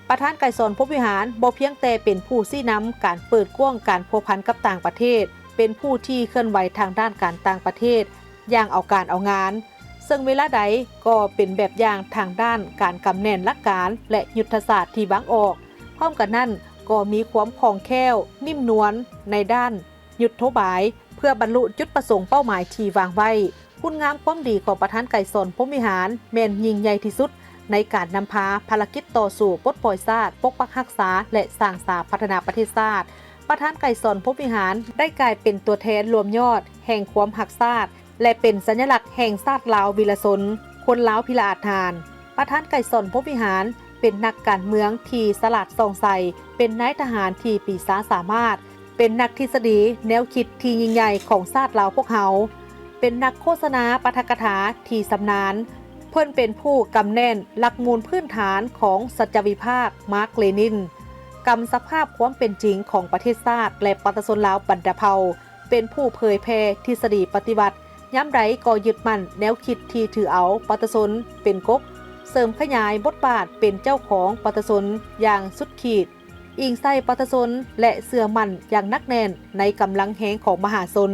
ປະທານໄກສອນ ພົມວິຫານ ບໍ່ພຽງແຕ່ເປັນຜູ້ຊີ້ນຳການເປີດກວ້າງການພົວພັນກັບຕ່າງປະເທດ, ເປັນຜູ້ທີ່ເຄື່ອນໄຫວທາງດ້ານການຕ່າງປະເທດຢ່າງເອົາການເອົາງານ, ເຊິ່ງເວລາໃດກໍເປັນແບບຢ່າງທາງດ້ານການກຳແໜ້ນຫຼັກການ ແລະ ຍຸດທະສາດທີ່ວາງອອກ. ພ້ອມກັນນັ້ນ ກໍມີຄວາມຄ່ອງແຄ້ວ, ນິ້ມນວນໃນດ້ານ ຍຸດໂທບາຍ ເພື່ອບັນລຸຈຸດປະສົງເປົ້າໝາຍທີ່ວາງໄວ້. ຄຸນງາມຄວາມດີຂອງປະທານໄກສອນ ພົມວິຫານ ແມ່ນຍິ່ງໃຫຍ່ທີ່ສຸດໃນການນຳພາພາລະກິດຕໍ່ສູ້ປົດປ່ອຍຊາດ, ປົກປັກຮັກສາ ແລະ ສ້າງສາພັດທະນາປະເທດຊາດ. ປະທານໄກສອນ ພົມວິຫານ ໄດ້ກາຍເປັນຕົວແທນລວມຍອດແຫ່ງຄວາມຮັກຊາດ ແລະ ເປັນສັນຍະລັກແຫ່ງຊາດລາວວີລະຊົນ, ຄົນລາວພິລະອາດຫານ. ປະທານໄກສອນ ພົມວິຫານ ເປັນນັກການເມືອງທີ່ສະຫຼາດສ່ອງໃສ, ເປັນນາຍທະຫານທີ່ປີຊາສາມາດ, ເປັນນັກທິດສະດີແນວຄິດທີ່ຍິ່ງໃຫຍ່ຂອງຊາດລາວພວກເຮົາ, ເປັນນັກໂຄສະນາປາຖະກະຖາທີ່ຊຳນານ. ເພິ່ນເປັນຜູ້ກຳແໜ້ນຫຼັກມູນພື້ນຖານຂອງສັດຈະວິພາກມາກເລນິນ, ກຳສະພາບຄວາມເປັນຈິງຂອງປະເທດຊາດ ແລະ ປະຊາຊົນລາວບັນດາເຜົ່າ, ເປັນຜູ້ເຜີຍແຜ່ທິດສະດີປະຕິວັດ, ຍາມໃດກໍຍຶດໝັ້ນແນວຄິດທີ່ຖືເອົາປະຊາຊົນເປັນກົກ, ເສີມຂະຫຍາຍບົດບາດເປັນເຈົ້າຂອງປະຊາຊົນຢ່າງສຸດຂີດ, ອີງໃສ່ປະຊາຊົນ ແລະ ເຊື່ອໝັ້ນຢ່າງໜັກແໜ້ນໃນກຳລັງແຮງຂອງມະຫາຊົນ.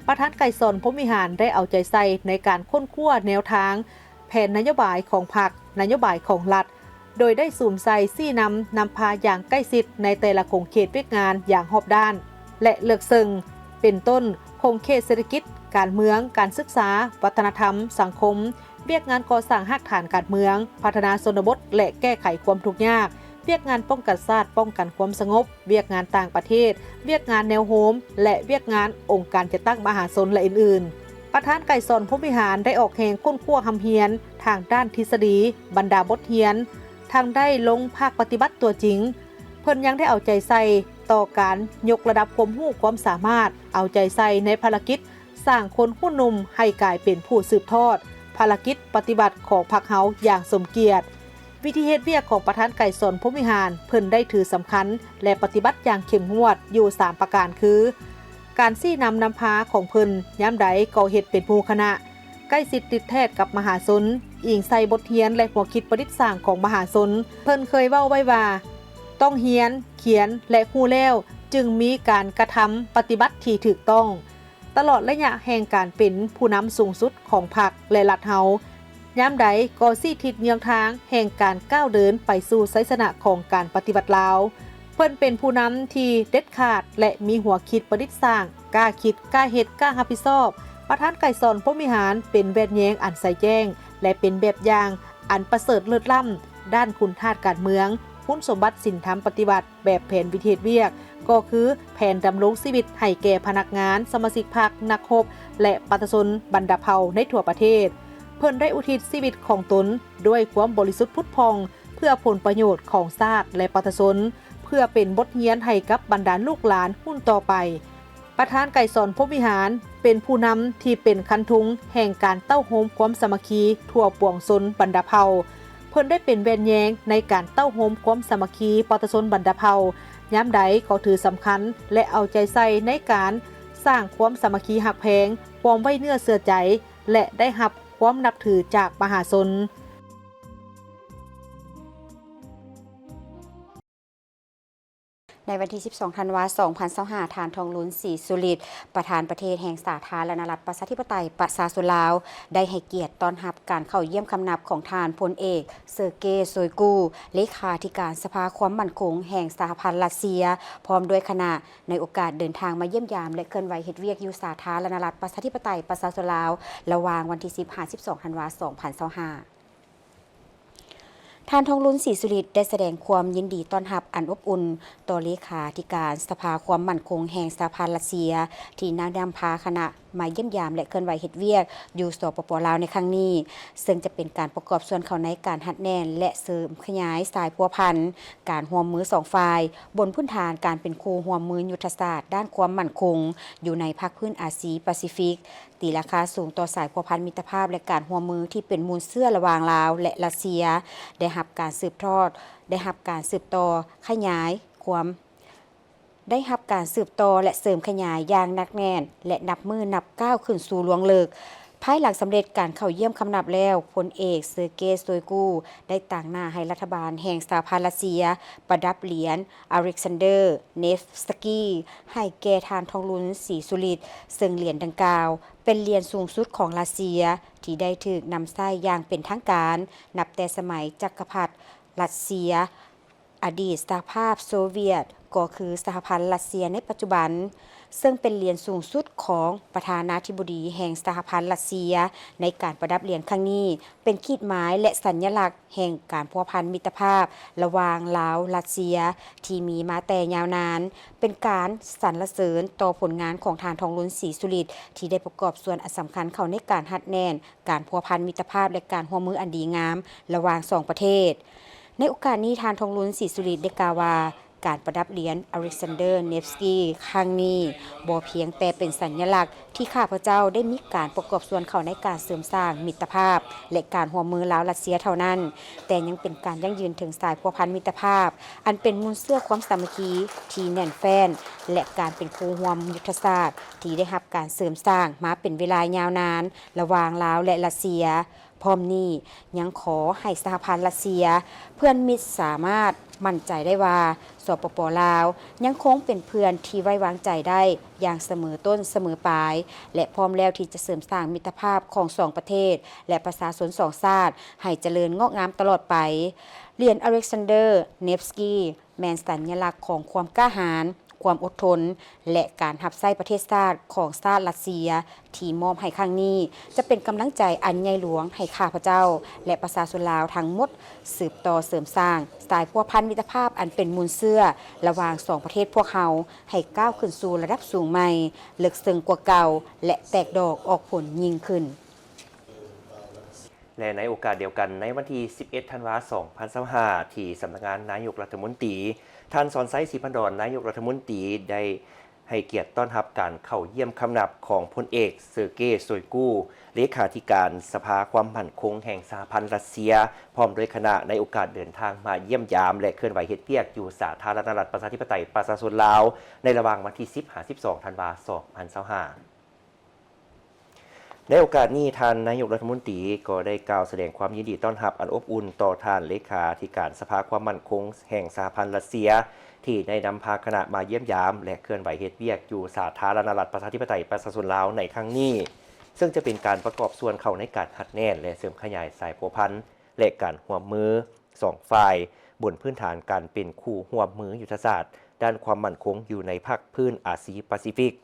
ປະທານໄກສອນ ພົມວິຫານ ໄດ້ເອົາໃຈໃສ່ໃນການຄົ້ນຄວ້າແນວທາງ, ແຜນນະໂຍບາຍຂອງພັກ, ນະໂຍບາຍຂອງລັດ, ໂດຍໄດ້ສຸມໃສ່ຊີ້ນຳນຳພາຢ່າງໃກ້ຊິດໃນແຕ່ລະຂົງເຂດວຽກງານຢ່າງຮອບດ້ານ ແລະ ເລິກເຊິ່ງ ເປັນຕົ້ນ ຂົງເຂດເສດຖະກິດ, ການເມືອງ, ການສຶກສາ, ວັດທະນະທຳ, ສັງຄົມ, ວຽກງານກໍ່ສ້າງຮາກຖານການເມືອງ, ພັດທະນາຊົນນະບົດ ແລະ ແກ້ໄຂຄວາມທຸກຍາກ, ວຽກງານປ້ອງກັນຊາດ, ປ້ອງກັນຄວາມສະຫງົບ, ວຽກງານຕ່າງປະເທດ, ວຽກງານແນວໂຮມ ແລະ ວຽກງານອົງການຈັດຕັ້ງມະຫາຊົນ ແລະ ອື່ນໆ. ປະທານໄກສອນ ພົມວິຫານ ໄດ້ອອກແຮງຄົ້ນຄວ້າຮ່ຳຮຽນທາງດ້ານທິດສະດີ, ບັນດາບົດຮຽນ, ທັງໄດ້ລົງພາກປະຕິບັດຕົວຈິງ. ເພິ່ນຍັງໄດ້ເອົາໃຈໃສ່ຕໍ່ການຍົກລະດັບຄວາມຮູ້ຄວາມສາມາດ, ເອົາໃຈໃສ່ໃນພາລະກິດສ້າງຄົນຮຸ່ນໜຸ່ມໃຫ້ກາຍເປັນຜູ້ສືບທອດພາລະກິດປະຕິວັດຂອງພັກເຮົາຢ່າງສົມກຽດ. ວິທີເຮັດວຽກຂອງປະທານໄກສອນ ພົມວິຫານ ເພິ່ນໄດ້ຖືສຳຄັນ ແລະ ປະຕິບັດຢ່າງເຂັ້ມງວດຢູ່ສາມປະການຄື ການຊີ້ນຳນຳພາຂອງເພິ່ນຍາມໃດກໍເຮັດເປັນໝູ່ຄະນະ, ໃກ້ຊິດຕິດແທດກັບມະຫາຊົນ, ອີງໃສ່ບົດຮຽນ ແລະ ຫົວຄິດປະດິດສ້າງຂອງມະຫາຊົນ. ເພິ່ນເຄີຍເວົ້າໄວ້ວ່າ ຕ້ອງຮຽນ, ຂຽນ ແລະ ຮູ້ແລ້ວ ຈຶ່ງມີການກະທຳປະຕິບັດທີ່ຖືກຕ້ອງ. ຕະຫຼອດໄລຍະແຫ່ງການເປັນຜູ້ນຳສູງສຸດຂອງພັກ ແລະ ລັດເຮົາ, ຍາມໃດກໍຊີ້ທິດເຍືອງທາງແຫ່ງການກ້າວເດີນໄປສູ່ໄຊຊະນະຂອງການປະຕິວັດລາວ. ເພິ່ນເປັນຜູ້ນຳທີ່ເດັດຂາດ ແລະ ມີຫົວຄິດປະດິດສ້າງ, ກ້າຄິດ, ກ້າເຮັດ, ກ້າຮັບຜິດຊອບ. ປະທານໄກສອນ ພົມວິຫານ ເປັນແວ່ນແຍງອັນໃສແຈ້ງ ແລະ ເປັນແບບຢ່າງອັນປະເສີດເລີດລ້ຳດ້ານຄຸນທາດການເມືອງ, ຄຸນສົມບັດສິນທຳປະຕິວັດ ແບບແຜນວິທີເຮັດວຽກ ກໍຄືແຜນດຳລົງຊີວິດໃຫ້ແກ່ພະນັກງານ, ສະມາຊິກພັກ, ນັກຮົບ ແລະ ປະຊາຊົນບັນດາເຜົ່າໃນທົ່ວປະເທດ. ເພິ່ນໄດ້ອຸທິດຊີວິດຂອງຕົນດ້ວຍຄວາມບໍລິສຸດຜຸດຜ່ອງ ເພື່ອຜົນປະໂຫຍດຂອງຊາດ ແລະ ປະຊາຊົນ, ເພື່ອເປັນບົດຮຽນໃຫ້ກັບບັນດາລູກຫຼານຮຸ່ນຕໍ່ໄປ. ປະທານໄກສອນ ພົມວິຫານ ເປັນຜູ້ນຳທີ່ເປັນຄັນທຸງແຫ່ງການເຕົ້າໂຮມຄວາມສາມັກຄີທົ່ວປວງຊົນບັນດາເຜົ່າ. ເພິ່ນໄດ້ເປັນແວ່ນແຍງໃນການເຕົ້າໂຮມຄວາມສາມັກຄີປະຊາຊົນບັນດາເຜົ່າ, ຍາມໃດກໍຖືສຳຄັນ ແລະ ເອົາໃຈໃສ່ໃນການ ສ້າງຄວາມສາມັກຄີຮັກແພງ, ຄວາມໄວ້ເນື້ອເຊື່ອໃຈ ແລະ ໄດ້ຮັບຄວາມນັບຖືຈາກມະຫາຊົນ. ໃນວັນທີສິບສອງ ທັນວາ ສອງພັນຊາວຫ້າ, ທ່ານ ທອງລຸນ ສີສຸລິດ ປະທານປະເທດແຫ່ງສາທາລະນະລັດ ປະຊາທິປະໄຕ ປະຊາຊົນລາວ ໄດ້ໃຫ້ກຽດຕ້ອນຮັບການເຂົ້າຢ້ຽມຄຳນັບຂອງທ່ານ ພົນເອກ ເຊີເກ ໂຊຍກູ ເລຂາທິການສະພາຄວາມໝັ້ນຄົງແຫ່ງສະຫະພັນຣັດເຊຍ ພ້ອມດ້ວຍຄະນະ ໃນໂອກາດເດີນທາງມາຢ້ຽມຢາມ ແລະ ເຄື່ອນໄຫວເຮັດວຽກຢູ່ສາທາລະນະລັດ ປະຊາທິປະໄຕ ປະຊາຊົນລາວ ລະຫວ່າງວັນທີສິບ ຫາ ສິບສອງ ທັນວາ ສອງພັນຊາວຫ້າ. ທ່ານ ທອງລຸນ ສີສຸລິດ ໄດ້ສະແດງຄວາມຍິນດີຕ້ອນຮັບອັນອົບອຸ່ນຕໍ່ເລຂາທິການສະພາຄວາມໝັ້ນຄົງແຫ່ງສະຫະພັນຣັດເຊຍ ທີ່ໄດ້ນຳພາຄະນະມາຢ້ຽມຢາມ ແລະ ເຄື່ອນໄຫວເຮັດວຽກຢູ່ ສປປ ລາວ ໃນຄັ້ງນີ້, ເຊິ່ງຈະເປັນການປະກອບສ່ວນເຂົ້າໃນການຮັດແໜ້ນ ແລະ ເສີມຂະຫຍາຍສາຍພົວພັນການຮ່ວມມືສອງຝ່າຍ ບົນພື້ນຖານການເປັນຄູ່ຮ່ວມມືຍຸດທະສາດດ້ານຄວາມໝັ້ນຄົງຢູ່ໃນພາກພື້ນອາຊີປາຊີຟິກ. ຕີລາຄາສູງຕໍ່ສາຍພົວພັນມິດຕະພາບ ແລະ ການຮ່ວມມືທີ່ເປັນມູນເຊື້ອລະຫວ່າງລາວ ແລະ ຣັດເຊຍ ໄດ້ຮັບການສືບທອດ, ໄດ້ຮັບການສືບຕໍ່ຂະຫຍາຍຄວາມ, ໄດ້ຮັບການສືບຕໍ່ ແລະ ເສີມຂະຫຍາຍຢ່າງໜັກແໜ້ນ ແລະ ນັບມື້ນັບກ້າວຂຶ້ນສູ່ລວງເລິກ. ພາຍຫຼັງສຳເລັດການເຂົ້າຢ້ຽມຄຳນັບແລ້ວ, ພົນເອກ ເຊີເກ ໂຊຍກູ ໄດ້ຕາງໜ້າໃຫ້ລັດຖະບານແຫ່ງສະຫະພັນຣັດເຊຍ ປະດັບຫຼຽນ ອາເລັກຊານເດີ ເນຟສກີ ໃຫ້ແກ່ທ່ານ ທອງລຸນ ສີສຸລິດ ເຊິ່ງຫຼຽນດັ່ງກ່າວເປັນຫຼຽນສູງສຸດຂອງຣັດເຊຍ ທີ່ໄດ້ຖືກນຳໃຊ້ຢ່າງເປັນທາງການ ນັບແຕ່ສະໄໝຈັກກະພັດຣັດເຊຍ, ອະດີດສະຫະພາບໂຊວຽດ ກໍຄືສະຫະພັນຣັດເຊຍໃນປັດຈຸບັນ, ເຊິ່ງເປັນຫຼຽນສູງສຸດຂອງປະທານາທິບໍດີແຫ່ງສະຫະພັນຣັດເຊຍ. ໃນການປະດັບຫຼຽນຄັ້ງນີ້ ເປັນຂີດໝາຍ ແລະ ສັນຍະລັກ ແຫ່ງການພົວພັນມິດຕະພາບລະຫວ່າງລາວ-ຣັດເຊຍທີ່ມີມາແຕ່ຍາວນານ, ເປັນການສັນລະເສີນຕໍ່ຜົນງານຂອງທ່ານ ທອງລຸນ ສີສຸລິດ ທີ່ໄດ້ປະກອບສ່ວນອັນສຳຄັນເຂົ້າໃນການຮັດແໜ້ນການພົວພັນມິດຕະພາບ ແລະ ການຮ່ວມມືອັນດີງາມລະຫວ່າງສອງປະເທດ. ໃນໂອກາດນີ້, ທ່ານ ທອງລຸນ ສີສຸລິດ ໄດ້ກ່າວວ່າ, ການປະດັບຫຼຽນ ອາເລັກຊານເດີ ເນຟສກີ ຄັ້ງນີ້ ບໍ່ພຽງແຕ່ເປັນສັນຍະລັກ ທີ່ຂ້າພະເຈົ້າໄດ້ມີການປະກອບສ່ວນເຂົ້າໃນການເສີມສ້າງມິດຕະພາບ ແລະ ການຮ່ວມມືລາວ-ຣັດເຊຍເທົ່ານັ້ນ, ແຕ່ຍັງເປັນການຢັ້ງຢືນເຖິງສາຍພົວພັນມິດຕະພາບ ອັນເປັນມູນເຊື້ອຄວາມສາມັກຄີທີ່ແໜ້ນແຟ້ນ ແລະ ການເປັນຄູ່ຮ່ວມຍຸດທະສາດທີ່ໄດ້ຮັບການເສີມສ້າງມາເປັນເວລາຍາວນານລະຫວ່າງລາວ ແລະ ຣັດເຊຍ. ພ້ອມນີ້ຍັງຂໍໃຫ້ສະຫະພັນຣັດເຊຍ ເພື່ອນມິດສາມາດໝັ້ນໃຈໄດ້ວ່າ ສປປ ລາວ ຍັງຄົງເປັນເພື່ອນທີ່ໄວ້ວາງໃຈໄດ້ຢ່າງສະເໝີຕົ້ນສະເໝີປາຍ ແລະ ພ້ອມແລ້ວທີ່ຈະເສີມສ້າງມິດຕະພາບຂອງສອງປະເທດ ແລະ ປະຊາຊົນສອງຊາດໃຫ້ຈະເລີນງອກງາມຕະຫຼອດໄປ. ຫຼຽນ ອາເລັກຊານເດີ ເນຟສກີ ແມ່ນສັນຍະລັກຂອງຄວາມກ້າຫານ, ຄວາມອົດທົນ ແລະ ການຮັບໃຊ້ປະເທດຊາດຂອງຊາດຣັດເຊຍ ທີ່ມອບໃຫ້ຄັ້ງນີ້ ຈະເປັນກຳລັງໃຈອັນໃຫຍ່ຫຼວງໃຫ້ຂ້າພະເຈົ້າ ແລະ ປະຊາຊົນລາວທັງໝົດ ສືບຕໍ່ເສີມສ້າງສາຍພົວພັນມິດຕະພາບອັນເປັນມູນເຊື້ອລະຫວ່າງສອງປະເທດພວກເຮົາ ໃຫ້ກ້າວຂຶ້ນສູ່ລະດັບສູງໃໝ່, ເລິກເຊິ່ງກວ່າເກົ່າ ແລະ ແຕກດອກອອກຜົນຍິ່ງຂຶ້ນ. ແລະ ໃນໂອກາດດຽວກັນ, ໃນວັນທີສິບເອັດ ທັນວາ ສອງພັນຊາວຫ້າ ທີ່ສຳນັກງານນາຍົກລັດຖະມົນຕີ, ທ່ານ ສອນໄຊ ສີພັນດອນ ນາຍົກລັດຖະມົນຕີ ໄດ້ໃຫ້ກຽດຕ້ອນຮັບການເຂົ້າຢ້ຽມຄຳນັບຂອງພົນເອກ ເຊີເກ ໂຊຍກູ ເລຂາທິການສະພາຄວາມໝັ້ນຄົງແຫ່ງສະຫະພັນຣັດເຊຍ ພ້ອມດ້ວຍຄະນະ ໃນໂອກາດເດີນທາງມາຢ້ຽມຢາມ ແລະ ເຄື່ອນໄຫວເຮັດວຽກຢູ່ສາທາລະນະລັດ ປະຊາທິປະໄຕ ປະຊາຊົນລາວ ໃນລະຫວ່າງວັນທີສິບ ຫາ ສິບສອງ ທັນວາ ສອງພັນຊາວຫ້າ. ໃນໂອກາດນີ້, ທ່ານນາຍົກລັດຖະມົນຕີກໍໄດ້ກ່າວສະແດງຄວາມຍິນດີຕ້ອນຮັບອັນອົບອຸ່ນຕໍ່ທ່ານເລຂາທິການສະພາຄວາມໝັ້ນຄົງແຫ່ງສະຫະພັນຣັດເຊຍ ທີ່ໄດ້ນຳພາຄະນະມາຢ້ຽມຢາມ ແລະ ເຄື່ອນໄຫວເຮັດວຽກຢູ່ສາທາລະນະລັດ ປະຊາທິປະໄຕ ປະຊາຊົນລາວໃນຄັ້ງນີ້, ເຊິ່ງຈະເປັນການປະກອບສ່ວນເຂົ້າໃນການຮັດແໜ້ນ ແລະ ເສີມຂະຫຍາຍສາຍພົວພັນ ແລະ ການຮ່ວມມືສອງຝ່າຍ ບົນພື້ນຖານການເປັນຄູ່ຮ່ວມມືຍຸດທະສາດດ້ານຄວາມໝັ້ນຄົງຢູ່ໃນພາກພື້ນອາຊີປາຊີຟິກ.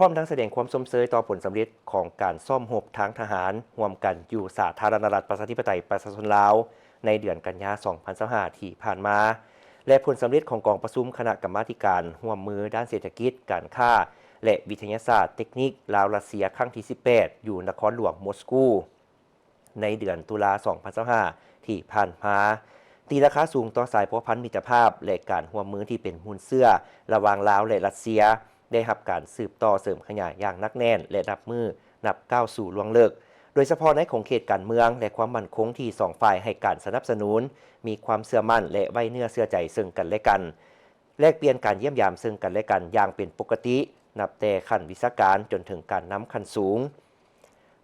ພ້ອມທັງສະແດງຄວາມຊົມເຊີຍຕໍ່ຜົນສຳເລັດຂອງການຊ້ອມຮົບທາງທະຫານຮ່ວມກັນຢູ່ສາທາລະນະລັດ ປະຊາທິປະໄຕ ປະຊາຊົນລາວ ໃນເດືອນກັນຍາ ສອງພັນຊາວຫ້າ ທີ່ຜ່ານມາ ແລະ ຜົນສຳເລັດຂອງກອງປະຊຸມຄະນະກຳມາທິການຮ່ວມມືດ້ານເສດຖະກິດ, ການຄ້າ ແລະ ວິທະຍາສາດເຕັກນິກລາວ-ຣັດເຊຍ ຄັ້ງທີສິບແປດ ຢູ່ນະຄອນຫຼວງມົສກູ ໃນເດືອນຕຸລາ ສອງພັນຊາວຫ້າ ທີ່ຜ່ານມາ, ຕີລາຄາສູງຕໍ່ສາຍພົວພັນມິດຕະພາບ ແລະ ການຮ່ວມມືທີ່ເປັນມູນເຊື້ອລະຫວ່າງລາວ ແລະ ຣັດເຊຍ ໄດ້ຮັບການສືບຕໍ່ເສີມຂະຫຍາຍຢ່າງໜັກແໜ້ນ ແລະ ນັບມື້ນັບກ້າວສູ່ລວງເລິກ, ໂດຍສະເພາະໃນຂົງເຂດການເມືອງ ແລະ ຄວາມໝັ້ນຄົງທີ່ສອງຝ່າຍໃຫ້ການສະໜັບສະໜູນ, ມີຄວາມເຊື່ອໝັ້ນ ແລະ ໄວ້ເນື້ອເຊື່ອໃຈເຊິ່ງກັນ ແລະ ກັນ. ແລກປ່ຽນການຢ້ຽມຢາມເຊິ່ງກັນ ແລະ ກັນຢ່າງເປັນປົກກະຕິ, ນັບແຕ່ຂັ້ນວິຊາການຈົນເຖິງການນຳຂັ້ນສູງ.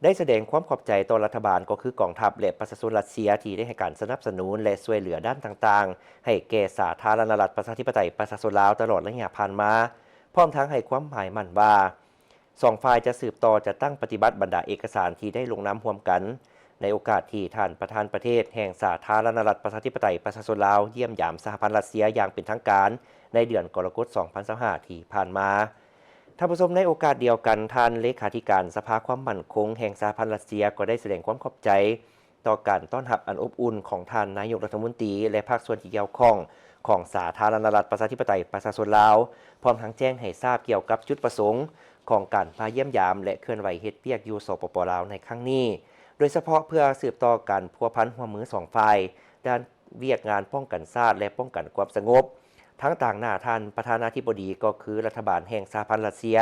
ໄດ້ສະແດງຄວາມຂອບໃຈຕໍ່ລັດຖະບານ ກໍຄືກອງທັບ ແລະ ປະຊາຊົນຣັດເຊຍ ທີ່ໄດ້ໃຫ້ການສະໜັບສະໜູນ ແລະ ຊ່ວຍເຫຼືອດ້ານຕ່າງໆ ໃຫ້ແກ່ສາທາລະນະລັດ ປະຊາທິປະໄຕ ປະຊາຊົນລາວ ຕະຫຼອດໄລຍະຜ່ານມາ, ພ້ອມທັງໃຫ້ຄວາມໝາຍໝັ້ນວ່າ ສອງຝ່າຍຈະສືບຕໍ່ຈັດຕັ້ງປະຕິບັດບັນດາເອກະສານທີ່ໄດ້ລົງນາມຮ່ວມກັນ ໃນໂອກາດທີ່ທ່ານປະທານປະເທດແຫ່ງສາທາລະນະລັດ ປະຊາທິປະໄຕ ປະຊາຊົນລາວ ຢ້ຽມຢາມສະຫະພັນຣັດເຊຍຢ່າງເປັນທາງການ ໃນເດືອນກໍລະກົດ ສອງພັນຊາວຫ້າ ທີ່ຜ່ານມາ. ທ່ານຜູ້ຊົມ, ໃນໂອກາດດຽວກັນ, ທ່ານເລຂາທິການສະພາຄວາມໝັ້ນຄົງແຫ່ງສະຫະພັນຣັດເຊຍ ກໍໄດ້ສະແດງຄວາມຂອບໃຈຕໍ່ການຕ້ອນຮັບອັນອົບອຸ່ນຂອງທ່ານນາຍົກລັດຖະມົນຕີ ແລະ ພາກສ່ວນທີ່ກ່ຽວຂ້ອງຂອງສາທາລະນະລັດ ປະຊາທິປະໄຕ ປະຊາຊົນລາວ, ພ້ອມທັງແຈ້ງໃຫ້ຊາບກ່ຽວກັບຈຸດປະສົງຂອງການມາຢ້ຽມຢາມ ແລະ ເຄື່ອນໄຫວເຮັດວຽກຢູ່ ສປປ ລາວ ໃນຄັ້ງນີ້, ໂດຍສະເພາະເພື່ອສືບຕໍ່ການພົວພັນຮ່ວມມືສອງຝ່າຍ ດ້ານວຽກງານປ້ອງກັນຊາດ ແລະ ປ້ອງກັນຄວາມສະຫງົບ. ທັງຕາງໜ້າທ່ານປະທານາທິບໍດີ ກໍຄືລັດຖະບານແຫ່ງສະຫະພັນຣັດເຊຍ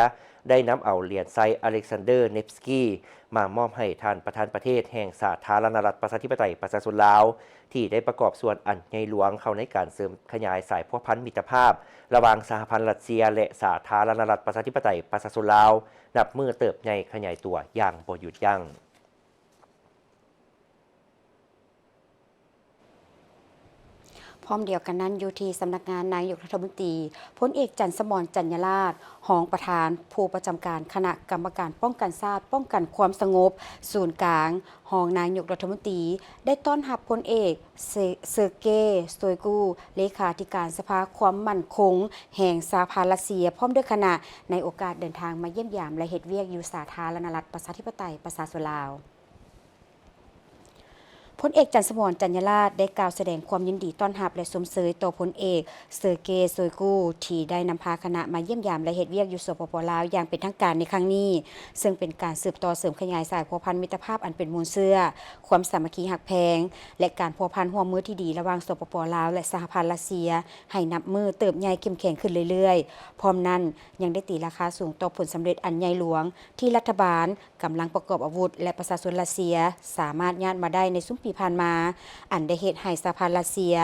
ໄດ້ນຳເອົາຫຼຽນໄຊອາເລັກຊານເດີ ເນັບສກີ ມາມອບໃຫ້ທ່ານປະທານປະເທດແຫ່ງສາທາລະນະລັດ ປະຊາທິປະໄຕ ປະຊາຊົນລາວ ທີ່ໄດ້ປະກອບສ່ວນອັນໃຫຍ່ຫຼວງເຂົ້າໃນການເສີມຂະຫຍາຍສາຍພົວພັນມິດຕະພາບ ລະຫວ່າງສະຫະພັນຣັດເຊຍ ແລະ ສາທາລະນະລັດ ປະຊາທິປະໄຕ ປະຊາຊົນລາວ ນັບມື້ເຕີບໃຫຍ່ຂະຫຍາຍຕົວຢ່າງບໍ່ຢຸດຢັ້ງ. ພ້ອມດຽວກັນນັ້ນ, ຢູ່ທີ່ສຳນັກງານນາຍົກລັດຖະມົນຕີ, ພົນເອກ ຈັນສະໝອນ ຈັນຍາລາດ ຮອງປະທານຜູ້ປະຈຳການຄະນະກຳມະການປ້ອງກັນຊາດ ປ້ອງກັນຄວາມສະຫງົບສູນກາງ, ຮອງນາຍົກລັດຖະມົນຕີ ໄດ້ຕ້ອນຮັບພົນເອກ ເຊີ ເຊີເກ ໂຊຍກູ ເລຂາທິການສະພາຄວາມໝັ້ນຄົງແຫ່ງສະຫະພັນຣັດເຊຍ ພ້ອມດ້ວຍຄະນະ ໃນໂອກາດເດີນທາງມາຢ້ຽມຢາມ ແລະ ເຮັດວຽກຢູ່ສາທາລະນະລັດ ປະຊາທິປະໄຕ ປະຊາຊົນລາວ. ພົນເອກ ຈັນສະໝອນ ຈັນຍາລາດ ໄດ້ກ່າວສະແດງຄວາມຍິນດີຕ້ອນຮັບ ແລະ ຊົມເຊີຍຕໍ່ພົນເອກ ເຊີເກ ໂຊຍກູ ທີ່ໄດ້ນຳພາຄະນະມາຢ້ຽມຢາມ ແລະ ເຮັດວຽກຢູ່ ສປປ ລາວ ຢ່າງເປັນທາງການໃນຄັ້ງນີ້, ເຊິ່ງເປັນການສືບຕໍ່ເສີມຂະຫຍາຍສາຍພົວພັນມິດຕະພາບອັນເປັນມູນເຊື້ອ, ຄວາມສາມັກຄີຮັກແພງ ແລະ ການພົວພັນຮ່ວມມືທີ່ດີລະຫວ່າງ ສປປ ລາວ ແລະ ສະຫະພັນຣັດເຊຍ ໃຫ້ນັບມື້ເຕີບໃຫຍ່ເຂັ້ມແຂງຂຶ້ນເລື້ອຍໆ. ພ້ອມນັ້ນ, ຍັງໄດ້ຕີລາຄາສູງຕໍ່ຜົນສຳເລັດອັນໃຫຍ່ຫຼວງທີ່ລັດຖະບານ, ກຳລັງປະກອບອາວຸດ ແລະ ປະຊາຊົນຣັດເຊຍສາມາດຍາດມາໄດ້ໃນຊຸມປີຜ່ານມາ, ອັນໄດ້ເຮັດໃຫ້ສະຫະພັນຣັດເຊຍ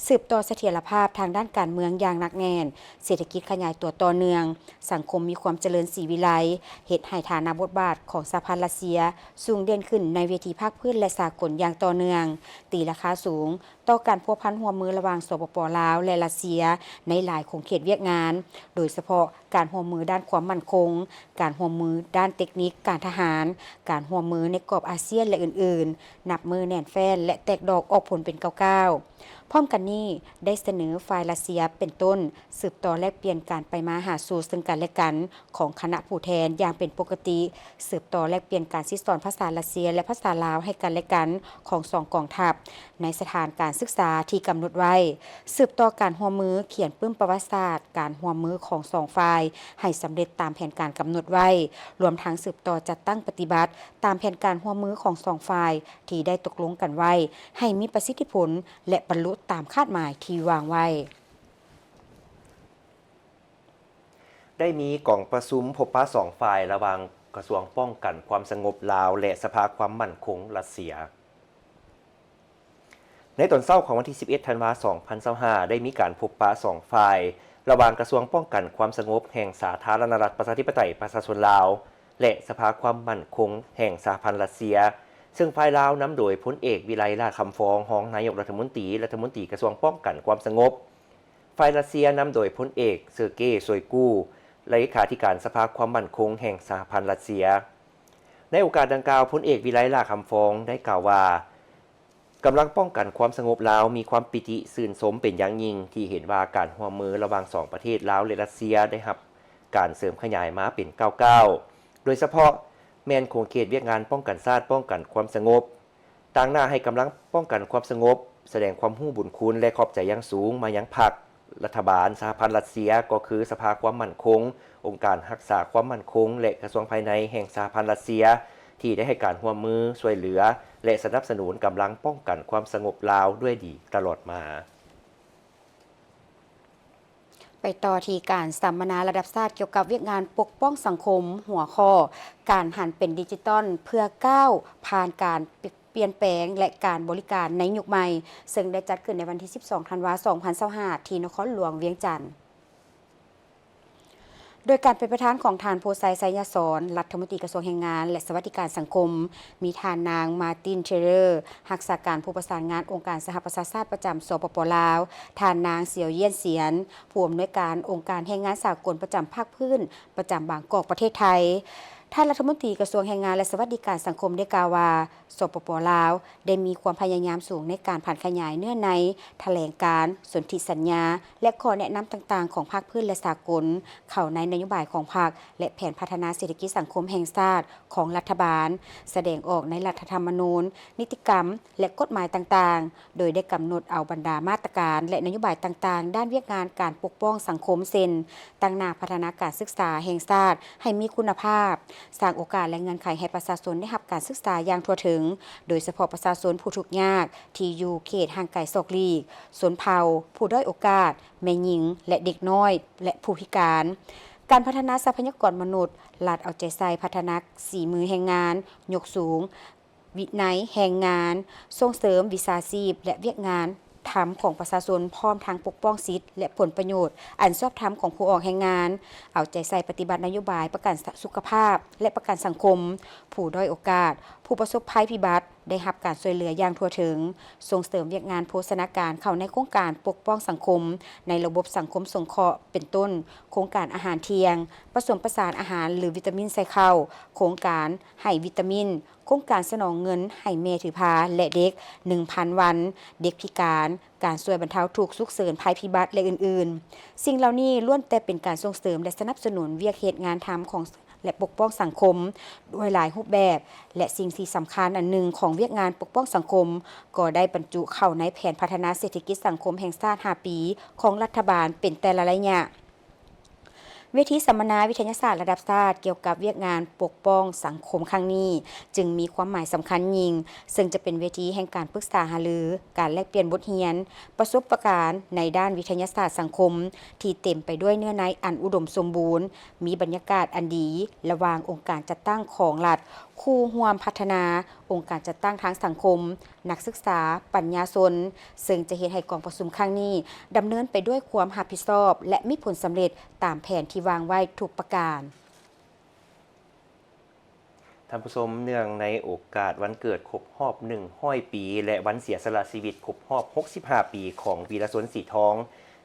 ສືບຕໍ່ສະຖຽນລະພາບທາງດ້ານການເມືອງຢ່າງໜັກແໜ້ນ, ເສດຖະກິດຂະຫຍາຍຕົວຕໍ່ເນື່ອງ, ສັງຄົມມີຄວາມຈະເລີນສີວິໄລ, ເຮັດໃຫ້ຖານະບົດບາດຂອງສະຫະພັນຣັດເຊຍສູງເດັ່ນຂຶ້ນໃນເວທີພາກພື້ນ ແລະ ສາກົນຢ່າງຕໍ່ເນື່ອງ, ຕີລາຄາສູງ ຕໍ່ການພົວພັນຮ່ວມມືລະຫວ່າງ ສປປ ລາວ ແລະ ຣັດເຊຍ ໃນຫຼາຍຂົງເຂດວຽກງານ, ໂດຍສະເພາະການຮ່ວມມືດ້ານຄວາມໝັ້ນຄົງ, ການຮ່ວມມືດ້ານເຕັກນິກ, ການທະຫານ, ການຮ່ວມມືໃນກອບອາຊຽນ ແລະ ອື່ນໆ, ນັບມື້ແໜ້ນແຟ້ນ ແລະ ແຕກດອກອອກຜົນເປັນກ້າວໆ. ພ້ອມກັນນີ້, ໄດ້ສະເໜີຝ່າຍຣັດເຊຍເປັນຕົ້ນ ສືບຕໍ່ແລກປ່ຽນການໄປມາຫາສູ່ເຊິ່ງກັນແລະກັນ ຂອງຄະນະຜູ້ແທນຢ່າງເປັນປົກກະຕິ, ສືບຕໍ່ແລກປ່ຽນການສິດສອນພາສາຣັດເຊຍ ແລະ ພາສາລາວໃຫ້ກັນແລະກັນຂອງສອງກອງທັບ ໃນສະຖານການສຶກສາທີ່ກຳນົດໄວ້, ສືບຕໍ່ການຮ່ວມມືຂຽນປຶ້ມປະຫວັດສາດການຮ່ວມມືຂອງສອງຝ່າຍໃຫ້ສຳເລັດຕາມແຜນການກຳນົດໄວ້, ລວມທັງສືບຕໍ່ຈັດຕັ້ງປະຕິບັດຕາມແຜນການຮ່ວມມືຂອງສອງຝ່າຍທີ່ໄດ້ຕົກລົງກັນໄວ້ ໃຫ້ມີປະສິດທິຜົນ ແລະ ບັນລຸຕາມຄາດໝາຍທີ່ວາງໄວ້. ໄດ້ມີກອງປະຊຸມພົບປະສອງຝ່າຍລະຫວ່າງກະຊວງປ້ອງກັນຄວາມສະຫງົບລາວ ແລະ ສະພາຄວາມໝັ້ນຄົງຣັດເຊຍ. ໃນຕອນເຊົ້າຂອງວັນທີສິບເອັດ ທັນວາ ສອງພັນຊາວຫ້າ ໄດ້ມີການພົບປະສອງຝ່າຍ ລະຫວ່າງກະຊວງປ້ອງກັນຄວາມສະຫງົບແຫ່ງສາທາລະນະລັດ ປະຊາທິປະໄຕ ປະຊາຊົນລາວ ແລະ ສະພາຄວາມໝັ້ນຄົງແຫ່ງສະຫະພັນຣັດເຊຍ, ເຊິ່ງຝ່າຍລາວນຳໂດຍພົນເອກ ວິໄລ ຫຼ້າຄຳຟອງ ຮອງນາຍົກລັດຖະມົນຕີ, ລັດຖະມົນຕີກະຊວງປ້ອງກັນຄວາມສະຫງົບ, ຝ່າຍຣັດເຊຍນຳໂດຍພົນເອກ ເຊີເກ ໂຊຍກູ ເລຂາທິການສະພາຄວາມໝັ້ນຄົງແຫ່ງສະຫະພັນຣັດເຊຍ. ໃນໂອກາດດັ່ງກ່າວ, ພົນເອກ ວິໄລ ຫຼ້າຄຳຟອງ ໄດ້ກ່າວວ່າ ກຳລັງປ້ອງກັນຄວາມສະຫງົບລາວມີຄວາມປີຕິຊື່ນຊົມເປັນຢ່າງຍິ່ງ ທີ່ເຫັນວ່າການຮ່ວມມືລະຫວ່າງສອງປະເທດລາວ ແລະ ຣັດເຊຍ ໄດ້ຮັບການເສີມຂະຫຍາຍມາເປັນກ້າວໆ, ໂດຍສະເພາະແມ່ນຂົງເຂດວຽກງານປ້ອງກັນຊາດ, ປ້ອງກັນຄວາມສະຫງົບ. ຕາງໜ້າໃຫ້ກຳລັງປ້ອງກັນຄວາມສະຫງົບ, ສະແດງຄວາມຮູ້ບຸນຄຸນ ແລະ ຂອບໃຈຢ່າງສູງມາຍັງພັກ, ລັດຖະບານ, ສະຫະພັນຣັດເຊຍ, ກໍຄືສະພາຄວາມໝັ້ນຄົງ, ອົງການຮັກສາຄວາມໝັ້ນຄົງ ແລະ ກະຊວງພາຍໃນແຫ່ງສະຫະພັນຣັດເຊຍ ທີ່ໄດ້ໃຫ້ການຮ່ວມມື, ຊ່ວຍເຫຼືອ ແລະ ສະໜັບສະໜູນກຳລັງປ້ອງກັນຄວາມສະຫງົບລາວດ້ວຍດີຕະຫຼອດມາ. ໄປຕໍ່ທີ່ການສຳມະນາລະດັບຊາດກ່ຽວກັບວຽກງານປົກປ້ອງສັງຄົມ, ຫົວຂໍ້ ການຫັນເປັນດິຈິຕອນເພື່ອກ້າວຜ່ານການປ່ຽນແປງ ແລະ ການບໍລິການໃນຍຸກໃໝ່, ເຊິ່ງໄດ້ຈັດຂຶ້ນໃນວັນທີສິບສອງ ທັນວາ ສອງພັນຊາວຫ້າ ທີ່ນະຄອນຫຼວງວຽງຈັນ. ໂດຍການເປັນປະທານຂອງທ່ານ ໂພໄຊ ໄຊຍະສອນ ລັດຖະມົນຕີກະຊວງແຮງງານ ແລະ ສະຫວັດດີການສັງຄົມ, ມີທ່ານນາງ ມາຕິນ ເທເລີ ຮັກສາການຜູ້ປະສານງານອົງການສະຫະປະຊາຊາດປະຈຳ ສປປ ລາວ, ທ່ານນາງ ສຽວ ຢ້ຽນສຽນ ຜູ້ອຳນວຍການອົງການແຮງງານສາກົນປະຈຳພາກພື້ນ ປະຈຳບາງກອກ ປະເທດໄທ. ທ່ານລັດຖະມົນຕີກະຊວງແຮງງານ ແລະ ສະຫວັດດີການສັງຄົມ ໄດ້ກ່າວວ່າ ສປປ ລາວ ໄດ້ມີຄວາມພະຍາຍາມສູງໃນການຜັນຂະຫຍາຍເນື້ອໃນຖະແຫຼງການ, ສົນທິສັນຍາ ແລະ ຂໍ້ແນະນຳຕ່າງໆຂອງພາກພື້ນ ແລະ ສາກົນ ເຂົ້າໃນນະໂຍບາຍຂອງພັກ ແລະ ແຜນພັດທະນາເສດຖະກິດສັງຄົມແຫ່ງຊາດຂອງລັດຖະບານ, ສະແດງອອກໃນລັດຖະທຳມະນູນ, ນິຕິກຳ ແລະ ກົດໝາຍຕ່າງໆ, ໂດຍໄດ້ກຳນົດເອົາບັນດາມາດຕະການ ແລະ ນະໂຍບາຍຕ່າງໆ ດ້ານວຽກງານການປົກປ້ອງສັງຄົມ ເຊັ່ນ: ຕັ້ງໜ້າພັດທະນາການສຶກສາແຫ່ງຊາດໃຫ້ມີຄຸນນະພາບ, ສ້າງໂອກາດ ແລະ ເງື່ອນໄຂໃຫ້ປະຊາຊົນໄດ້ຮັບການສຶກສາຢ່າງທົ່ວເຖິງ, ໂດຍສະເພາະປະຊາຊົນຜູ້ທຸກຍາກທີ່ຢູ່ເຂດຫ່າງໄກສອກຫຼີກ, ຊົນເຜົ່າ, ຜູ້ດ້ອຍໂອກາດ, ແມ່ຍິງ ແລະ ເດັກນ້ອຍ ແລະ ຜູ້ພິການ. ການພັດທະນາຊັບພະຍາກອນມະນຸດ, ລັດເອົາໃຈໃສ່ພັດທະນາສີມືແຮງງານ, ຍົກສູງ ວິໄນແຮງງານ, ສົ່ງເສີມວິຊາຊີບ ແລະ ວຽກງານທຳຂອງປະຊາຊົນ, ພ້ອມທັງປົກປ້ອງສິດ ແລະ ຜົນປະໂຫຍດອັນຊອບທຳຂອງຜູ້ອອກແຮງງານ, ເອົາໃຈໃສ່ປະຕິບັດນະໂຍບາຍປະກັນສຸຂະພາບ ແລະ ປະກັນສັງຄົມ, ຜູ້ດ້ອຍໂອກາດ, ຜູ້ປະສົບໄພພິບັດ ໄດ້ຮັບການຊ່ວຍເຫຼືອຢ່າງທົ່ວເຖິງ, ສົ່ງເສີມວຽກງານໂພຊະນາການເຂົ້າໃນໂຄງການປົກປ້ອງສັງຄົມໃນລະບົບສັງຄົມສົງເຄາະ ເປັນຕົ້ນ ໂຄງການອາຫານທ່ຽງ, ປະສົມປະສານອາຫານ ຫຼື ວິຕາມິນໃສ່ເຂົ້າ, ໂຄງການໃຫ້ວິຕາມິນ, ໂຄງການສະໜອງເງິນໃຫ້ແມ່ຖືພາ ແລະ ເດັກ ໜຶ່ງພັນວັນ, ເດັກພິການ, ການຊ່ວຍບັນເທົາທຸກສຸກເສີນໄພພິບັດ ແລະ ອື່ນໆ. ສິ່ງເຫຼົ່ານີ້ລ້ວນແຕ່ເປັນການສົ່ງເສີມ ແລະ ສະໜັບສະໜູນວຽກເຮັດງານທຳຂອງ ແລະ ປົກປ້ອງສັງຄົມດ້ວຍຫຼາຍຮູບແບບ ແລະ ສິ່ງທີ່ສຳຄັນອັນໜຶ່ງຂອງວຽກງານປົກປ້ອງສັງຄົມ ກໍໄດ້ບັນຈຸເຂົ້າໃນແຜນພັດທະນາເສດຖະກິດສັງຄົມແຫ່ງຊາດຫ້າປີຂອງລັດຖະບານເປັນແຕ່ລະໄລຍະ. ເວທີສຳມະນາວິທະຍາສາດລະດັບຊາດກ່ຽວກັບວຽກງານປົກປ້ອງສັງຄົມຄັ້ງນີ້ ຈຶ່ງມີຄວາມໝາຍສຳຄັນຍິ່ງ, ເຊິ່ງຈະເປັນເວທີແຫ່ງການປຶກສາຫາລື, ການແລກປ່ຽນບົດຮຽນ, ປະສົບປະການໃນດ້ານວິທະຍາສາດສັງຄົມ ທີ່ເຕັມໄປດ້ວຍເນື້ອໃນອັນອຸດົມສົມບູນ, ມີບັນຍາກາດອັນດີລະຫວ່າງອົງການຈັດຕັ້ງຂອງລັດ, ຄູ່ຮ່ວມພັດທະນາ, ອົງການຈັດຕັ້ງທາງສັງຄົມ, ນັກສຶກສາ, ປັນຍາຊົນ, ເຊິ່ງຈະເຮັດໃຫ້ກອງປະຊຸມຄັ້ງນີ້ດຳເນີນໄປດ້ວຍຄວາມຮັບຜິດຊອບ ແລະ ມີຜົນສຳເລັດຕາມແຜນທີ່ວາງໄວ້ທຸກປະການ. ທ່ານຜູ້ຊົມ, ເນື່ອງໃນໂອກາດວັນເກີດຄົບຮອບໜຶ່ງຮ້ອຍປີ ແລະ ວັນເສຍສະຫຼະຊີວິດຄົບຮອບຫົກສິບຫ້າປີຂອງວີລະຊົນ ສີທອງ,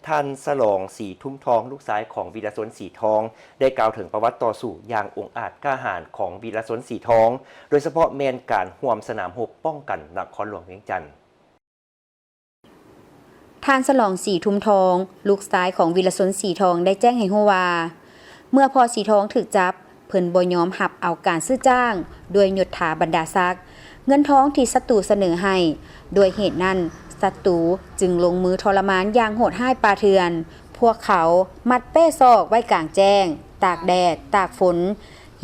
ທ່ານ ສະຫຼອງ ສີທຸມທອງ ລູກຊາຍຂອງວີລະຊົນ ສີທອງ ໄດ້ກ່າວເຖິງປະຫວັດຕໍ່ສູ້ຢ່າງອົງອາດກ້າຫານຂອງວີລະຊົນ ສີທອງ, ໂດຍສະເພາະແມ່ນການຮ່ວມສະໜາມຮົບປ້ອງກັນນະຄອນຫຼວງວຽງຈັນ. ທ່ານ ສະຫຼອງ ສີທຸມທອງ ລູກຊາຍຂອງວິລະຊົນ ສີທອງ ໄດ້ແຈ້ງໃຫ້ຮູ້ວ່າ ເມື່ອພໍ່ສີທອງຖືກຈັບ, ເພິ່ນບໍ່ຍອມຮັບເອົາການຊື້ຈ້າງດ້ວຍຍົດຖາບັນດາສັກ, ເງິນທອງທີ່ສັດຕູສະເໜີໃຫ້. ດ້ວຍເຫດນັ້ນ, ສັດຕູຈຶ່ງລົງມືທໍລະມານຢ່າງໂຫດຮ້າຍປ່າເຖື່ອນ. ພວກເຂົາມັດແປ້ຊອກໄວ້ກາງແຈ້ງ, ຕາກແດດ, ຕາກຝົນ,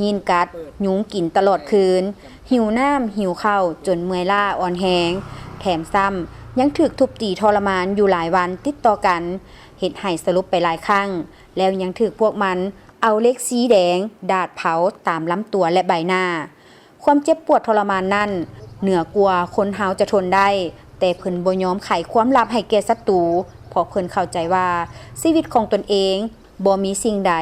ຮີນກັດຍຸງກິນຕະຫຼອດຄືນ, ຫິວນ້ຳ, ຫິວເຂົ້າຈົນເມື່ອຍລ້າອ່ອນແຮງ, ແຖມຊ້ຳຍັງຖືກທຸບຕີທໍລະມານຢູ່ຫຼາຍວັນຕິດຕໍ່ກັນ, ເຮັດໃຫ້ສະຫຼົບໄປຫຼາຍຄັ້ງ, ແລ້ວຍັງຖືກພວກມັນເອົາເຫຼັກສີແດງດາດເຜົາຕາມລຳຕົວ ແລະ ໃບໜ້າ. ຄວາມເຈັບປວດທໍລະມານນັ້ນເໜືອກວ່າຄົນເຮົາຈະທົນໄດ້, ແຕ່ເພິ່ນບໍ່ຍອມໄຂຄວາມລັບໃຫ້ແກ່ສັດຕູ, ເພາະເພິ່ນເຂົ້າໃຈວ່າຊີວິດຂອງຕົນເອງ ບໍ່ມີສິ່ງໃດ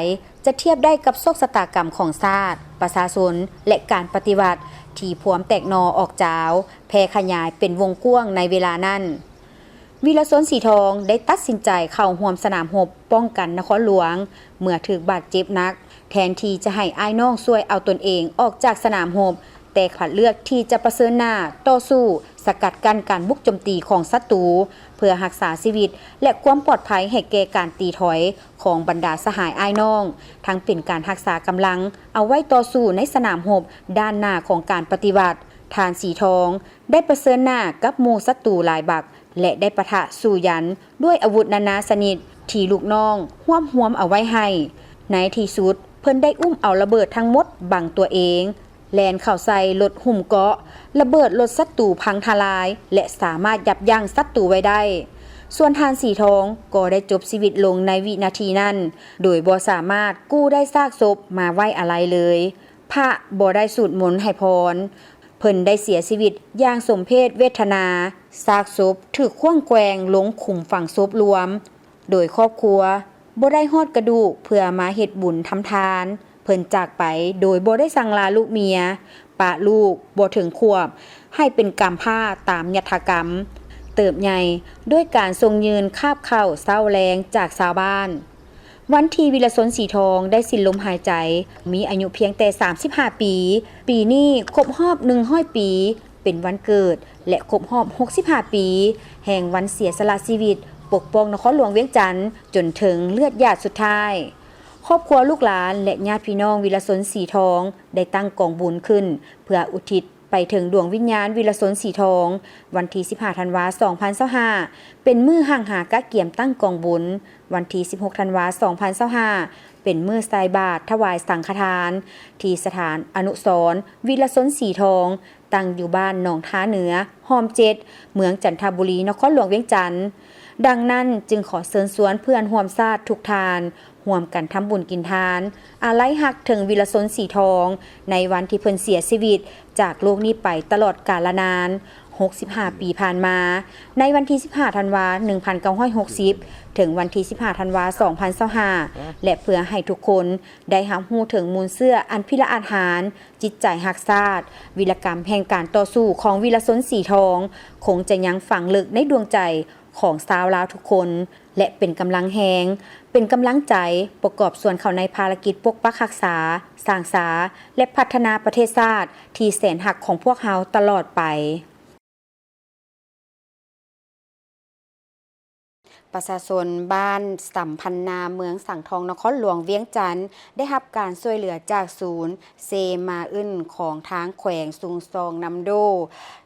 ຈະທຽບໄດ້ກັບໂຊກຊະຕາກຳຂອງຊາດ, ປະຊາຊົນ ແລະ ການປະຕິວັດທີ່ພວມແຕກໜໍ່ອອກຈາວ, ແຜ່ຂະຫຍາຍເປັນວົງກວ້າງໃນເວລານັ້ນ. ວິລະຊົນ ສີທອງ ໄດ້ຕັດສິນໃຈເຂົ້າຮ່ວມສະໜາມຮົບປ້ອງກັນນະຄອນຫຼວງ ເມື່ອຖືກບາດເຈັບໜັກ, ແທນທີ່ຈະໃຫ້ອ້າຍນ້ອງຊ່ວຍເອົາຕົນເອງອອກຈາກສະໜາມຮົບ, ແຕ່ພັດເລືອກທີ່ຈະປະເຊີນໜ້າຕໍ່ສູ້ ສະກັດກັ້ນການບຸກໂຈມຕີຂອງສັດຕູ ເພື່ອຮັກສາຊີວິດ ແລະ ຄວາມປອດໄພໃຫ້ແກ່ການຕີຖອຍຂອງບັນດາສະຫາຍອ້າຍນ້ອງ, ທັງເປັນການຮັກສາກຳລັງເອົາໄວ້ຕໍ່ສູ້ໃນສະໜາມຮົບດ້ານໜ້າຂອງການປະຕິວັດ. ທ່ານ ສີທອງ ໄດ້ປະເຊີນໜ້າກັບໝູ່ສັດຕູຫຼາຍບັກ ແລະ ໄດ້ປະທະສູ້ຢັນດ້ວຍອາວຸດນານາຊະນິດທີ່ລູກນ້ອງຮວບຮວມເອົາໄວ້ໃຫ້. ໃນທີ່ສຸດ, ເພິ່ນໄດ້ອຸ້ມເອົາລະເບີດທັງໝົດບັງຕົວເອງ, ແລ່ນເຂົ້າໃສ່ລົດຫຸ້ມເກາະ, ລະເບີດລົດສັດຕູພັງທະລາຍ ແລະ ສາມາດຢັບຢັ້ງສັດຕູໄວ້ໄດ້. ສ່ວນທ່ານ ສີທອງ ກໍໄດ້ຈົບຊີວິດລົງໃນວິນາທີນັ້ນ, ໂດຍບໍ່ສາມາດກູ້ໄດ້ຊາກສົບມາໄວ້ອາໄລເລີຍ. ພະບໍ່ໄດ້ສູດມົນໃຫ້ພອນ. ເພິ່ນໄດ້ເສຍຊີວິດຢ່າງສົມເພດເວທະນາ. ຊາກສົບຖືກຂວ້າງແກວ່ງລົງຂຸມຝັງສົບລວມ ໂດຍຄອບຄົວ ບໍ່ໄດ້ຮອດກະດູກເພື່ອມາເຮັດບຸນທຳທານ, ເພິ່ນຈາກໄປໂດຍບໍ່ໄດ້ສັ່ງລາລູກເມຍ, ປະລູກບໍ່ເຖິງຂວບໃຫ້ເປັນກຳພ້າຕາມຍະຖາກຳ, ເຕີບໃຫຍ່ດ້ວຍການສົ່ງຍື່ນຄາບເຂົ້າເຊົ້າແລງຈາກຊາວບ້ານ. ວັນທີ ວິລະຊົນ ສີທອງ ໄດ້ສິ້ນລົມຫາຍໃຈ, ມີອາຍຸພຽງແຕ່ສາມສິບຫ້າປີ, ປີນີ້ຄົບຮອບໜຶ່ງຮ້ອຍປີ ເປັນວັນເກີດ ແລະ ຄົບຮອບຫົກສິບຫ້າປີ ແຫ່ງວັນເສຍສະຫຼະຊີວິດປົກປ້ອງນະຄອນຫຼວງວຽງຈັນ ຈົນເຖິງເລືອດຫຍາດສຸດທ້າຍ. ຄອບຄົວ, ລູກຫຼານ ແລະ ຍາດພີ່ນ້ອງ ວິລະຊົນ ສີທອງ ໄດ້ຕັ້ງກອງບຸນຂຶ້ນ ເພື່ອອຸທິດໄປເຖິງດວງວິນຍານ ວິລະຊົນ ສີທອງ. ວັນທີ ສິບຫ້າ ທັນວາ ສອງພັນຊາວຫ້າ ເປັນມື້ຮັ່ງຫາກະກຽມຕັ້ງກອງບຸນ. ວັນທີ ສິບຫົກ ທັນວາ ສອງພັນຊາວຫ້າ ເປັນມື້ໃສ່ບາດຖວາຍສັງຄະທານ ທີ່ສະຖານອະນຸສອນ ວິລະຊົນ ສີທອງ ຕັ້ງຢູ່ບ້ານໜອງທ່າເໜືອ ຮ່ອມເຈັດ ເມືອງຈັນທະບູລີ ນະຄອນຫຼວງວຽງຈັນ. ດັ່ງນັ້ນ, ຈຶ່ງຂໍເຊີນຊວນເພື່ອນຮ່ວມຊາດທຸກທ່ານ ຮ່ວມກັນທຳບຸນກິນທານ ອາໄລຮັກເຖິງ ວິລະຊົນ ສີທອງ ໃນວັນທີ່ເພິ່ນເສຍຊີວິດຈາກໂລກນີ້ໄປຕະຫຼອດກາລະນານ ຫົກສິບຫ້າປີຜ່ານມາ, ໃນວັນທີ ສິບຫ້າ ທັນວາ ໜຶ່ງພັນເກົ້າຮ້ອຍຫົກສິບ ເຖິງວັນທີ ສິບຫ້າ ທັນວາ ສອງພັນຊາວຫ້າ ແລະ ເພື່ອໃຫ້ທຸກຄົນໄດ້ຮັບຮູ້ເຖິງມູນເຊື້ອອັນພິລະອາດຫານ, ຈິດໃຈຮັກຊາດ, ວິລະກຳແຫ່ງການຕໍ່ສູ້ຂອງ ວິລະຊົນ ສີທອງ ຄົງຈະຍັງຝັງເລິກໃນດວງໃຈຂອງຊາວລາວທຸກຄົນ ແລະ ເປັນກຳລັງແຮງ, ເປັນກຳລັງໃຈ ປະກອບສ່ວນເຂົ້າໃນພາລະກິດປົກປັກຮັກສາ, ສ້າງສາ ແລະ ພັດທະນາປະເທດຊາດທີ່ແສນຮັກຂອງພວກເຮົາຕະຫຼອດໄປ. ປະຊາຊົນບ້ານສຳພັນນາ ເມືອງສັງທອງ ນະຄອນຫຼວງວຽງຈັນ ໄດ້ຮັບການຊ່ວຍເຫຼືອຈາກສູນ ເຊມາອຶນ ຂອງທາງແຂວງຊຸງຊອງນຳໂດ,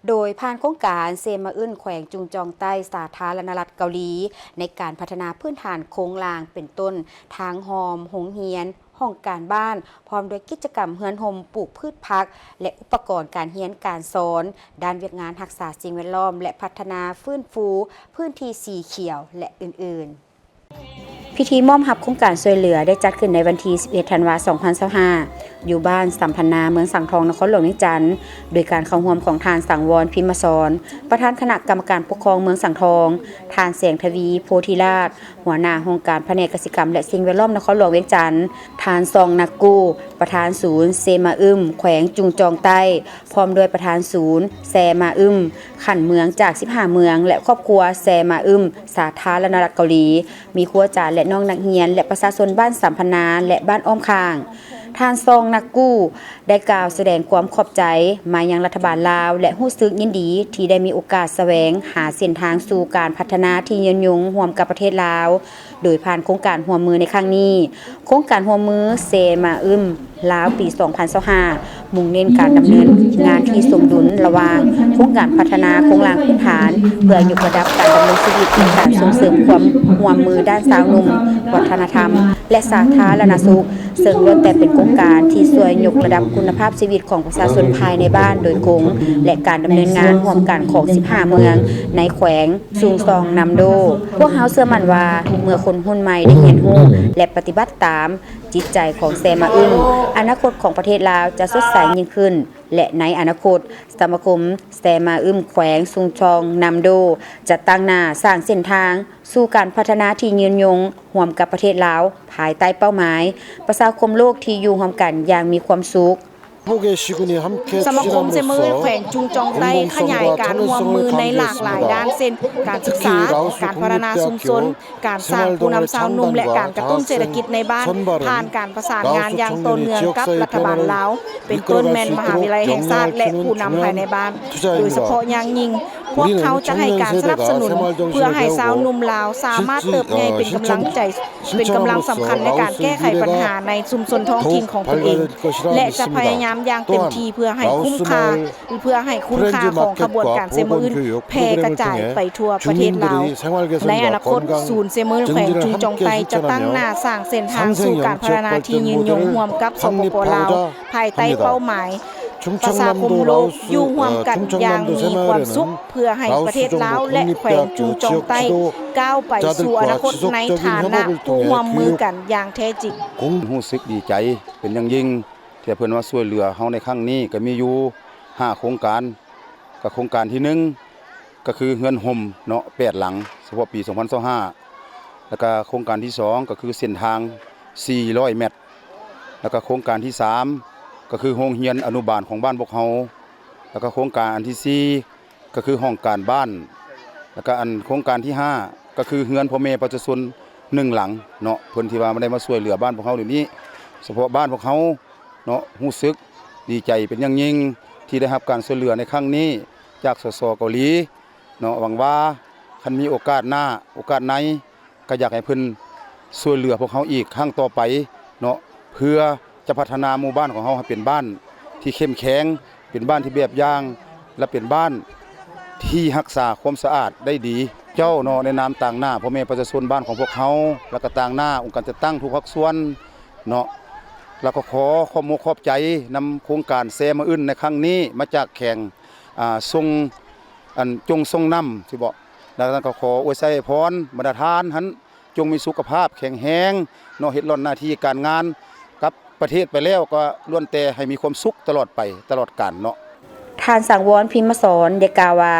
ໂດຍຜ່ານໂຄງການເຊມາອຶນ ແຂວງຈຸງຈອງໃຕ້ ສາທາລະນະລັດເກົາຫຼີ ໃນການພັດທະນາພື້ນຖານໂຄງລ່າງ ເປັນຕົ້ນ ທາງຮ່ອມ, ໂຮງຮຽນ, ຫ້ອງການບ້ານ, ພ້ອມດ້ວຍກິດຈະກຳເຮືອນຮົ່ມ, ປູກພືດຜັກ ແລະ ອຸປະກອນການຮຽນການສອນ, ດ້ານວຽກງານຮັກສາສິ່ງແວດລ້ອມ ແລະ ພັດທະນາຟື້ນຟູພື້ນທີ່ສີຂຽວ ແລະ ອື່ນໆ. ພິທີມອບຮັບໂຄງການຊ່ວຍເຫຼືອໄດ້ຈັດຂຶ້ນໃນວັນທີ ສິບເອັດ ທັນວາ ສອງພັນຊາວຫ້າ ຢູ່ບ້ານສຳພັນນາ ເມືອງສັງທອງ ນະຄອນຫຼວງວຽງຈັນ ໂດຍການເຂົ້າຮ່ວມຂອງທ່ານ ສັງວອນ ພິມມະສອນ ປະທານຄະນະກຳມະການປົກຄອງເມືອງສັງທອງ, ທ່ານ ແສງທະວີ ໂພທິລາດ ຫົວໜ້າຫ້ອງການພະແນກກະສິກຳ ແລະ ສິ່ງແວດລ້ອມນະຄອນຫຼວງວຽງຈັນ, ທ່ານ ຊອງ ນັກກູ້ ປະທານສູນເຊມາອຶມ ແຂວງຈຸງຈອງໃຕ້ ພ້ອມດ້ວຍປະທານສູນແຊມາອຶມ ຂັ້ນເມືອງຈາກສິບຫ້າເມືອງ ແລະ ຄອບຄົວແຊມາອຶມ ສາທາລະນະລັດເກົາຫຼີ, ມີຄູອາຈານ ແລະ ນ້ອງນັກຮຽນ ແລະ ປະຊາຊົນບ້ານສຳພັນນາ ແລະ ບ້ານອ້ອມຂ້າງ. ທ່ານ ຊອງ ນັກກູ້ ໄດ້ກ່າວສະແດງຄວາມຂອບໃຈມາຍັງລັດຖະບານລາວ ແລະ ຮູ້ສຶກຍິນດີທີ່ໄດ້ມີໂອກາດສະແຫວງຫາເສັ້ນທາງສູ່ການພັດທະນາທີ່ຍືນຍົງຮ່ວມກັບປະເທດລາວ. ໂດຍຜ່ານໂຄງການຮ່ວມມືໃນຄັ້ງນີ້, ໂຄງການຮ່ວມມືເຊມາອຶມ ລາວ ປີສອງພັນຊາວຫ້າ ມຸ່ງເນັ້ນການດຳເນີນງານທີ່ສົມດຸນລະຫວ່າງໂຄງການພັດທະນາໂຄງລ່າງພື້ນຖານ ເພື່ອຍົກລະດັບການດຳລົງຊີວິດ ແລະ ການສົ່ງເສີມຄວາມຮ່ວມມືດ້ານຊາວໜຸ່ມ, ວັດທະນະທຳ ແລະ ສາທາລະນະສຸກ, ເຊິ່ງລ້ວນແຕ່ເປັນໂຄງການທີ່ຊ່ວຍຍົກລະດັບຄຸນນະພາບຊີວິດຂອງປະຊາຊົນພາຍໃນບ້ານໂດຍກົງ ແລະ ການດຳເນີນງານຮ່ວມກັນຂອງສິບຫ້າເມືອງໃນແຂວງ ຊຸງຊອງນຳໂດ. ພວກເຮົາເຊື່ອໝັ້ນວ່າ ເມື່ອຄົນຮຸ່ນໃໝ່ໄດ້ຮຽນຮູ້ ແລະ ປະຕິບັດຕາມຈິດໃຈຂອງແຊມາອຶມ, ອະນາຄົດຂອງປະເທດລາວຈະສົດໃສຍິ່ງຂຶ້ນ ແລະ ໃນອະນາຄົດ, ສະມາຄົມແຊມາອຶມແຂວງຊຸງຊອງນຳໂດ ຈະຕັ້ງໜ້າສ້າງເສັ້ນທາງສູ່ການພັດທະນາທີ່ຍືນຍົງຮ່ວມກັບປະເທດລາວ ພາຍໃຕ້ເປົ້າໝາຍ ປະຊາຄົມໂລກທີ່ຢູ່ຮ່ວມກັນຢ່າງມີຄວາມສຸກ. ສະມາຄົມເຊມາອຶນແຂວງຈຸງຈອງໃຕ້ ຂະຫຍາຍການຮ່ວມມືໃນຫຼາກຫຼາຍດ້ານ ເຊັ່ນ ການສຶກສາ, ການພັດທະນາຊຸມຊົນ, ການສ້າງຜູ້ນຳຊາວໜຸ່ມ ແລະ ການກະຕຸ້ນເສດຖະກິດໃນບ້ານ ຜ່ານການປະສານງານຢ່າງຕໍ່ເນື່ອງກັບລັດຖະບານລາວ ເປັນຕົ້ນແມ່ນມະຫາວິທະຍາໄລແຫ່ງຊາດ ແລະ ຜູ້ນຳພາຍໃນບ້ານ. ໂດຍສະເພາະຢ່າງຍິ່ງ, ພວກເຮົາຈະໃຫ້ການສະໜັບສະໜູນ ເພື່ອໃຫ້ຊາວໜຸ່ມລາວສາມາດເຕີບໃຫຍ່ເປັນກຳລັງໃຈ ເປັນກຳລັງສຳຄັນໃນການແກ້ໄຂບັນຫາໃນຊຸມຊົນທ້ອງຖິ່ນຂອງຕົນເອງ ແລະ ຈະພະຍາຍາມຢ່າງເຕັມທີ່ເພື່ອໃຫ້ຄຸ້ມຄ່າ ເພື່ອໃຫ້ຄຸນຄ່າຂອງຂະບວນການເຊມາອຶນແຜ່ກະຈາຍໄປທົ່ວປະເທດລາວ. ໃນອະນາຄົດ, ສູນເຊມາອຶນແຂວງຈຸງຈອງໃຕ້ຈະຕັ້ງໜ້າສ້າງເສັ້ນທາງສູ່ການພັດທະນາທີ່ຍືນຍົງຮ່ວມກັບ ສປປ ລາວ ພາຍໃຕ້ເປົ້າໝາຍ ປະຊາຄົມໂລກຢູ່ຮ່ວມກັນຢ່າງມີຄວາມສຸກ ເພື່ອໃຫ້ປະເທດລາວ ແລະ ແຂວງຈຸງຈອງໃຕ້ ກ້າວໄປສູ່ອະນາຄົດໃນຖານະຜູ້ຮ່ວມມືກັນຢ່າງແທ້ຈິງ. ຮູ້ສຶກດີໃຈເປັນຢ່າງຍິ່ງ ທີ່ເພິ່ນມາຊ່ວຍເຫຼືອເຮົາໃນຄັ້ງນີ້ ກໍມີຢູ່ຫ້າໂຄງການ. ກໍໂຄງການທີໜຶ່ງ ກໍຄືເຮືອນຮົ່ມເນາະ ແປດຫຼັງ ສະເພາະປີສອງພັນຊາວຫ້າ ແລ້ວກະໂຄງການທີສອງກໍຄືເສັ້ນທາງສີ່ຮ້ອຍແມັດ ແລ້ວກະໂຄງການທີສາມກໍຄືໂຮງຮຽນອະນຸບານຂອງບ້ານພວກເຮົາ ແລ້ວກະໂຄງການອັນທີສີ່ກໍຄືຫ້ອງການບ້ານ ແລ້ວກະອັນໂຄງການທີຫ້າກໍຄືເຮືອນພໍ່ແມ່ປະຊາຊົນໜຶ່ງຫຼັງເນາະ ເພິ່ນທີ່ວ່າມາໄດ້ມາຊ່ວຍເຫຼືອບ້ານພວກເຮົາດຽວນີ້ ສະເພາະບ້ານພວກເຮົາເນາະ ຮູ້ສຶກດີໃຈເປັນຢ່າງຍິ່ງທີ່ໄດ້ຮັບການຊ່ວຍເຫຼືອໃນຄັ້ງນີ້ຈາກ ສສ ເກົາຫຼີເນາະ. ຫວັງວ່າຄັນມີໂອກາດໜ້າ ໂອກາດໃນ ກໍຢາກໃຫ້ເພິ່ນຊ່ວຍເຫຼືອພວກເຮົາອີກຄັ້ງຕໍ່ໄປເນາະ ເພື່ອຈະພັດທະນາໝູ່ບ້ານຂອງເຮົາໃຫ້ເປັນບ້ານທີ່ເຂັ້ມແຂງ ເປັນບ້ານທີ່ແບບຢ່າງ ແລະ ເປັນບ້ານທີ່ຮັກສາຄວາມສະອາດໄດ້ດີ. ເຈົ້າເນາະ ໃນນາມຕາງໜ້າພໍ່ແມ່ປະຊາຊົນບ້ານຂອງພວກເຮົາ ແລ້ວກໍຕາງໜ້າອົງການຈັດຕັ້ງທຸກພາກສ່ວນເນາະ ແລ້ວກໍຂໍຂອບອົກຂອບໃຈນຳໂຄງການແຊມະອຶນໃນຄັ້ງນີ້ ມາຈາກແຂວງ ອ່າ ຊົງ ອັນ ຈົງຊົງນຳ ຊິເບາະ ແລ້ວກໍຂໍອວຍໄຊໃຫ້ພອນບັນດາທ່ານຫັ້ນ ຈົ່ງມີສຸຂະພາບແຂງແຮງເນາະ ເຮັດລ້ອນໜ້າທີ່ການງານກັບປະເທດໄປແລ້ວ ກໍລ້ວນແຕ່ໃຫ້ມີຄວາມສຸກຕະຫຼອດໄປ ຕະຫຼອດການເນາະ. ທ່ານ ສັງວອນ ພິມມະສອນ ໄດ້ກ່າວວ່າ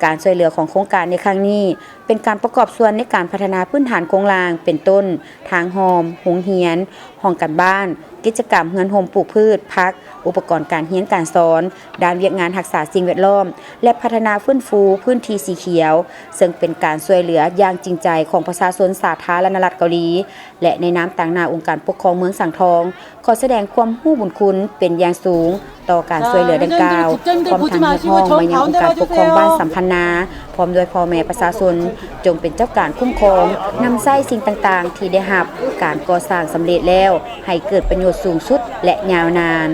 ການຊ່ວຍເຫຼືອຂອງໂຄງການໃນຄັ້ງນີ້ ເປັນການປະກອບສ່ວນໃນການພັດທະນາພື້ນຖານໂຄງລ່າງ ເປັນຕົ້ນ ທາງຮ່ອມ, ໂຮງຮຽນ, ຫ້ອງການບ້ານ, ກິດຈະກຳເຮືອນຮົ່ມປູກພືດ, ຜັກ, ອຸປະກອນການຮຽນການສອນ, ດ້ານວຽກງານຮັກສາສິ່ງແວດລ້ອມ ແລະ ພັດທະນາຟື້ນຟູພື້ນທີ່ສີຂຽວ, ເຊິ່ງເປັນການຊ່ວຍເຫຼືອຢ່າງຈິງໃຈຂອງປະຊາຊົນສາທາລະນະລັດເກົາຫຼີ ແລະ ໃນນາມຕາງໜ້າອົງການປົກຄອງເມືອງສັງທອງ ຂໍສະແດງຄວາມຮູ້ບຸນຄຸນເປັນຢ່າງສູງຕໍ່ການຊ່ວຍເຫຼືອດັ່ງກ່າວ, ພ້ອມທັງຮຽກຮ້ອງມາຍັງອົງການປົກຄອງບ້ານສຳພັນນາ ພ້ອມດ້ວຍພໍ່ແມ່ປະຊາຊົນ ຈົ່ງເປັນເຈົ້າການຄຸ້ມຄອງ, ນຳໃຊ້ສິ່ງຕ່າງໆທີ່ໄດ້ຮັບການກໍ່ສ້າງສຳເລັດແລ້ວ ໃຫ້ເກີດປະໂຫຍດສູງສຸດ ແລະ ຍາວນານ.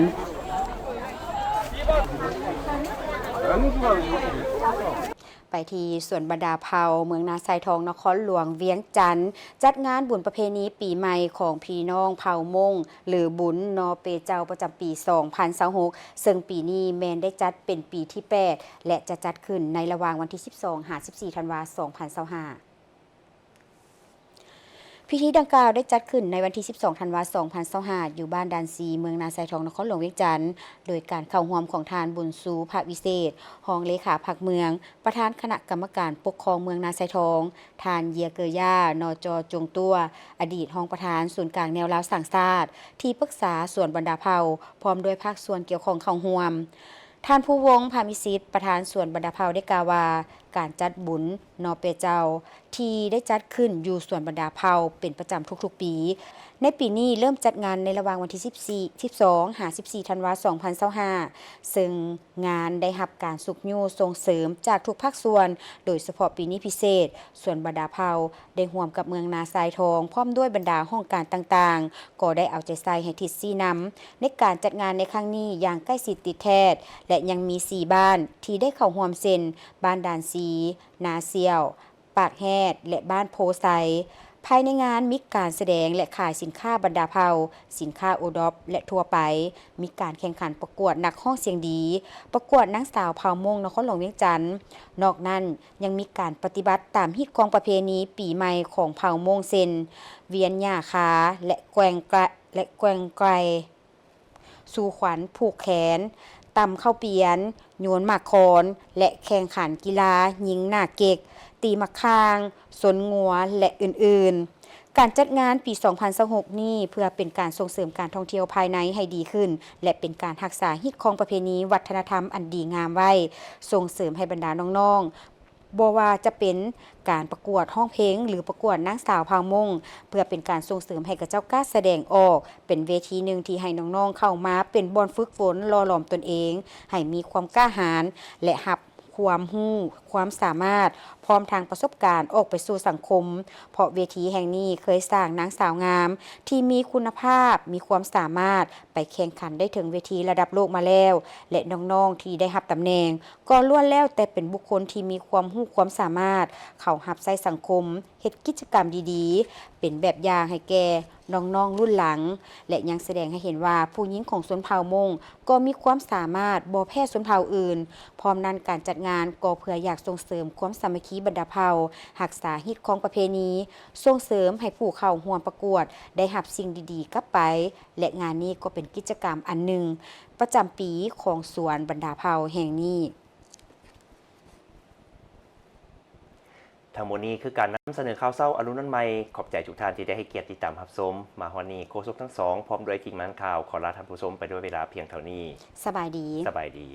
ໄປທີ່ສວນບັນດາເຜົ່າ ເມືອງນາຊາຍທອງ ນະຄອນຫຼວງວຽງຈັນ ຈັດງານບຸນປະເພນີປີໃໝ່ຂອງພີ່ນ້ອງເຜົ່າມົ້ງ ຫຼື ບຸນນໍເປເຈົ້າ ປະຈຳປີສອງພັນຊາວຫົກ ເຊິ່ງປີນີ້ແມ່ນໄດ້ຈັດເປັນປີທີແປດ ແລະ ຈະຈັດຂຶ້ນໃນລະຫວ່າງວັນທີສິບສອງ ຫາ ສິບສີ່ ທັນວາ ສອງພັນຊາວຫ້າ. ພິທີດັ່ງກ່າວໄດ້ຈັດຂຶ້ນໃນວັນທີສິບສອງ ທັນວາ ສອງພັນຊາວຫ້າ ຢູ່ບ້ານດານຊີ ເມືອງນາຊາຍທອງ ນະຄອນຫຼວງວຽງຈັນ ໂດຍການເຂົ້າຮ່ວມຂອງທ່ານ ບຸນຊູ ພະວິເສດ ຮອງເລຂາພັກເມືອງ, ປະທານຄະນະກຳມະການປົກຄອງເມືອງນາຊາຍທອງ, ທ່ານ ເຢຍເກີຢາ ນໍຈໍ ຈົງຕົວ ອະດີດຮອງປະທານສູນກາງແນວລາວສ້າງຊາດ, ທີ່ປຶກສາສວນບັນດາເຜົ່າ ພ້ອມດ້ວຍພາກສ່ວນກ່ຽວຂ້ອງເຂົ້າຮ່ວມ. ທ່ານ ພູວົງ ພາມີສິດ ປະທານສວນບັນດາເຜົ່າ ໄດ້ກ່າວວ່າ ການຈັດບຸນນໍເປເຈົ້າ ທີ່ໄດ້ຈັດຂຶ້ນຢູ່ສວນບັນດາເຜົ່າເປັນປະຈຳທຸກໆປີ. ໃນປີນີ້ເລີ່ມຈັດງານໃນລະຫວ່າງວັນທີສິບສີ່ ສິບສອງ ຫາ ສິບສີ່ ທັນວາ ສອງພັນຊາວຫ້າ ເຊິ່ງງານໄດ້ຮັບການຊຸກຍູ້ສົ່ງເສີມຈາກທຸກພາກສ່ວນ, ໂດຍສະເພາະປີນີ້ພິເສດ ສວນບັນດາເຜົ່າ ໄດ້ຮ່ວມກັບເມືອງນາຊາຍທອງ ພ້ອມດ້ວຍບັນດາຫ້ອງການຕ່າງໆ ກໍໄດ້ເອົາໃຈໃສ່ໃຫ້ທິດຊີ້ນຳໃນການຈັດງານໃນຄັ້ງນີ້ຢ່າງໃກ້ຊິດຕິດແທດ ແລະ ຍັງມີສີ່ບ້ານທີ່ໄດ້ເຂົ້າຮ່ວມ ເຊັ່ນ ບ້ານດານຊີ, ນາສ່ຽວ, ປາກແຮດ ແລະ ບ້ານໂພໄຊ. ພາຍໃນງານມີການສະແດງ ແລະ ຂາຍສິນຄ້າບັນດາເຜົ່າ, ສິນຄ້າໂອດອບ ແລະ ທົ່ວໄປ, ມີການແຂ່ງຂັນປະກວດນັກຮ້ອງສຽງດີ, ປະກວດນາງສາວເຜົ່າມົ້ງນະຄອນຫຼວງວຽງຈັນ. ນອກນັ້ນ ຍັງມີການປະຕິບັດຕາມຮີດຄອງປະເພນີປີໃໝ່ຂອງເຜົ່າມົ້ງ ເຊັ່ນ ວຽນຫຍ້າຄາ ແລະ ແກວ່ງກະ ແລະ ແກວ່ງໄກ່, ສູ່ຂວັນຜູກແຂນ, ຕຳເຂົ້າປຽນ, ໂຍນໝາກຄອນ ແລະ ແຂ່ງຂັນກິລາຍິງໜ້າເກັກ, ຕີໝາກຂ່າງ, ຊົນງົວ ແລະ ອື່ນໆ. ການຈັດງານປີສອງພັນຊາວຫົກນີ້ ເພື່ອເປັນການສົ່ງເສີມການທ່ອງທ່ຽວພາຍໃນໃຫ້ດີຂຶ້ນ ແລະ ເປັນການຮັກສາຮີດຄອງປະເພນີວັດທະນະທຳອັນດີງາມໄວ້, ສົ່ງເສີມໃຫ້ບັນດານ້ອງໆ ບໍ່ວ່າຈະເປັນການປະກວດຮ້ອງເພງ ຫຼື ປະກວດນາງສາວເຜົ່າມົ້ງ ເພື່ອເປັນການສົ່ງເສີມໃຫ້ເຂົາເຈົ້າກ້າສະແດງອອກ, ເປັນເວທີໜຶ່ງທີ່ໃຫ້ນ້ອງໆເຂົ້າມາເປັນບ່ອນຝຶກຝົນຫຼໍ່ຫຼອມຕົນເອງ ໃຫ້ມີຄວາມກ້າຫານ ແລະ ຮັບຄວາມຮູ້ຄວາມສາມາດ ພ້ອມທັງປະສົບການອອກໄປສູ່ສັງຄົມ, ເພາະເວທີແຫ່ງນີ້ເຄີຍສ້າງນາງສາວງາມທີ່ມີຄຸນນະພາບ, ມີຄວາມສາມາດ ໄປແຂ່ງຂັນໄດ້ເຖິງເວທີລະດັບໂລກມາແລ້ວ ແລະ ນ້ອງໆທີ່ໄດ້ຮັບຕຳແໜ່ງ ກໍລ້ວນແລ້ວແຕ່ເປັນບຸກຄົນທີ່ມີຄວາມຮູ້ຄວາມສາມາດ ເຂົ້າຮັບໃຊ້ສັງຄົມ, ເຮັດກິດຈະກຳດີໆ ເປັນແບບຢ່າງໃຫ້ແກ່ນ້ອງໆລຸ້ນຫຼັງ ແລະ ຍັງສະແດງໃຫ້ເຫັນວ່າຜູ້ຍິງຂອງຊົນເຜົ່າມົ້ງກໍມີຄວາມສາມາດບໍ່ແພ້ຊົນເຜົ່າອື່ນ. ພ້ອມນັ້ນ ການຈັດງານກໍເພື່ອຢາກສົ່ງເສີມຄວາມສາມັກຄີບັນດາເຜົ່າ, ຮັກສາຮີດຄອງປະເພນີ, ສົ່ງເສີມໃຫ້ຜູ້ເຂົ້າຮ່ວມປະກວດໄດ້ຮັບສິ່ງດີໆກັບໄປ ແລະ ງານນີ້ກໍເປັນກິດຈະກຳອັນໜຶ່ງປະຈຳປີຂອງສວນບັນດາເຜົ່າແຫ່ງນີ້. ທັງໝົດນີ້ຄືການນຳສະເໜີຂ່າວເຊົ້າອາລຸນວັນໃໝ່. ຂອບໃຈທຸກທ່ານທີ່ໄດ້ໃຫ້ກຽດຕິດຕາມຮັບຊົມ. ມາຮອດນີ້ ໂຄສົກທັງສອງ ພ້ອມດ້ວຍທີມງານຂ່າວ ຂໍລາທ່ານຜູ້ຊົມໄປດ້ວຍເວລາພຽງເທົ່ານີ້. ສະບາຍດີ. ສະບາຍດີ.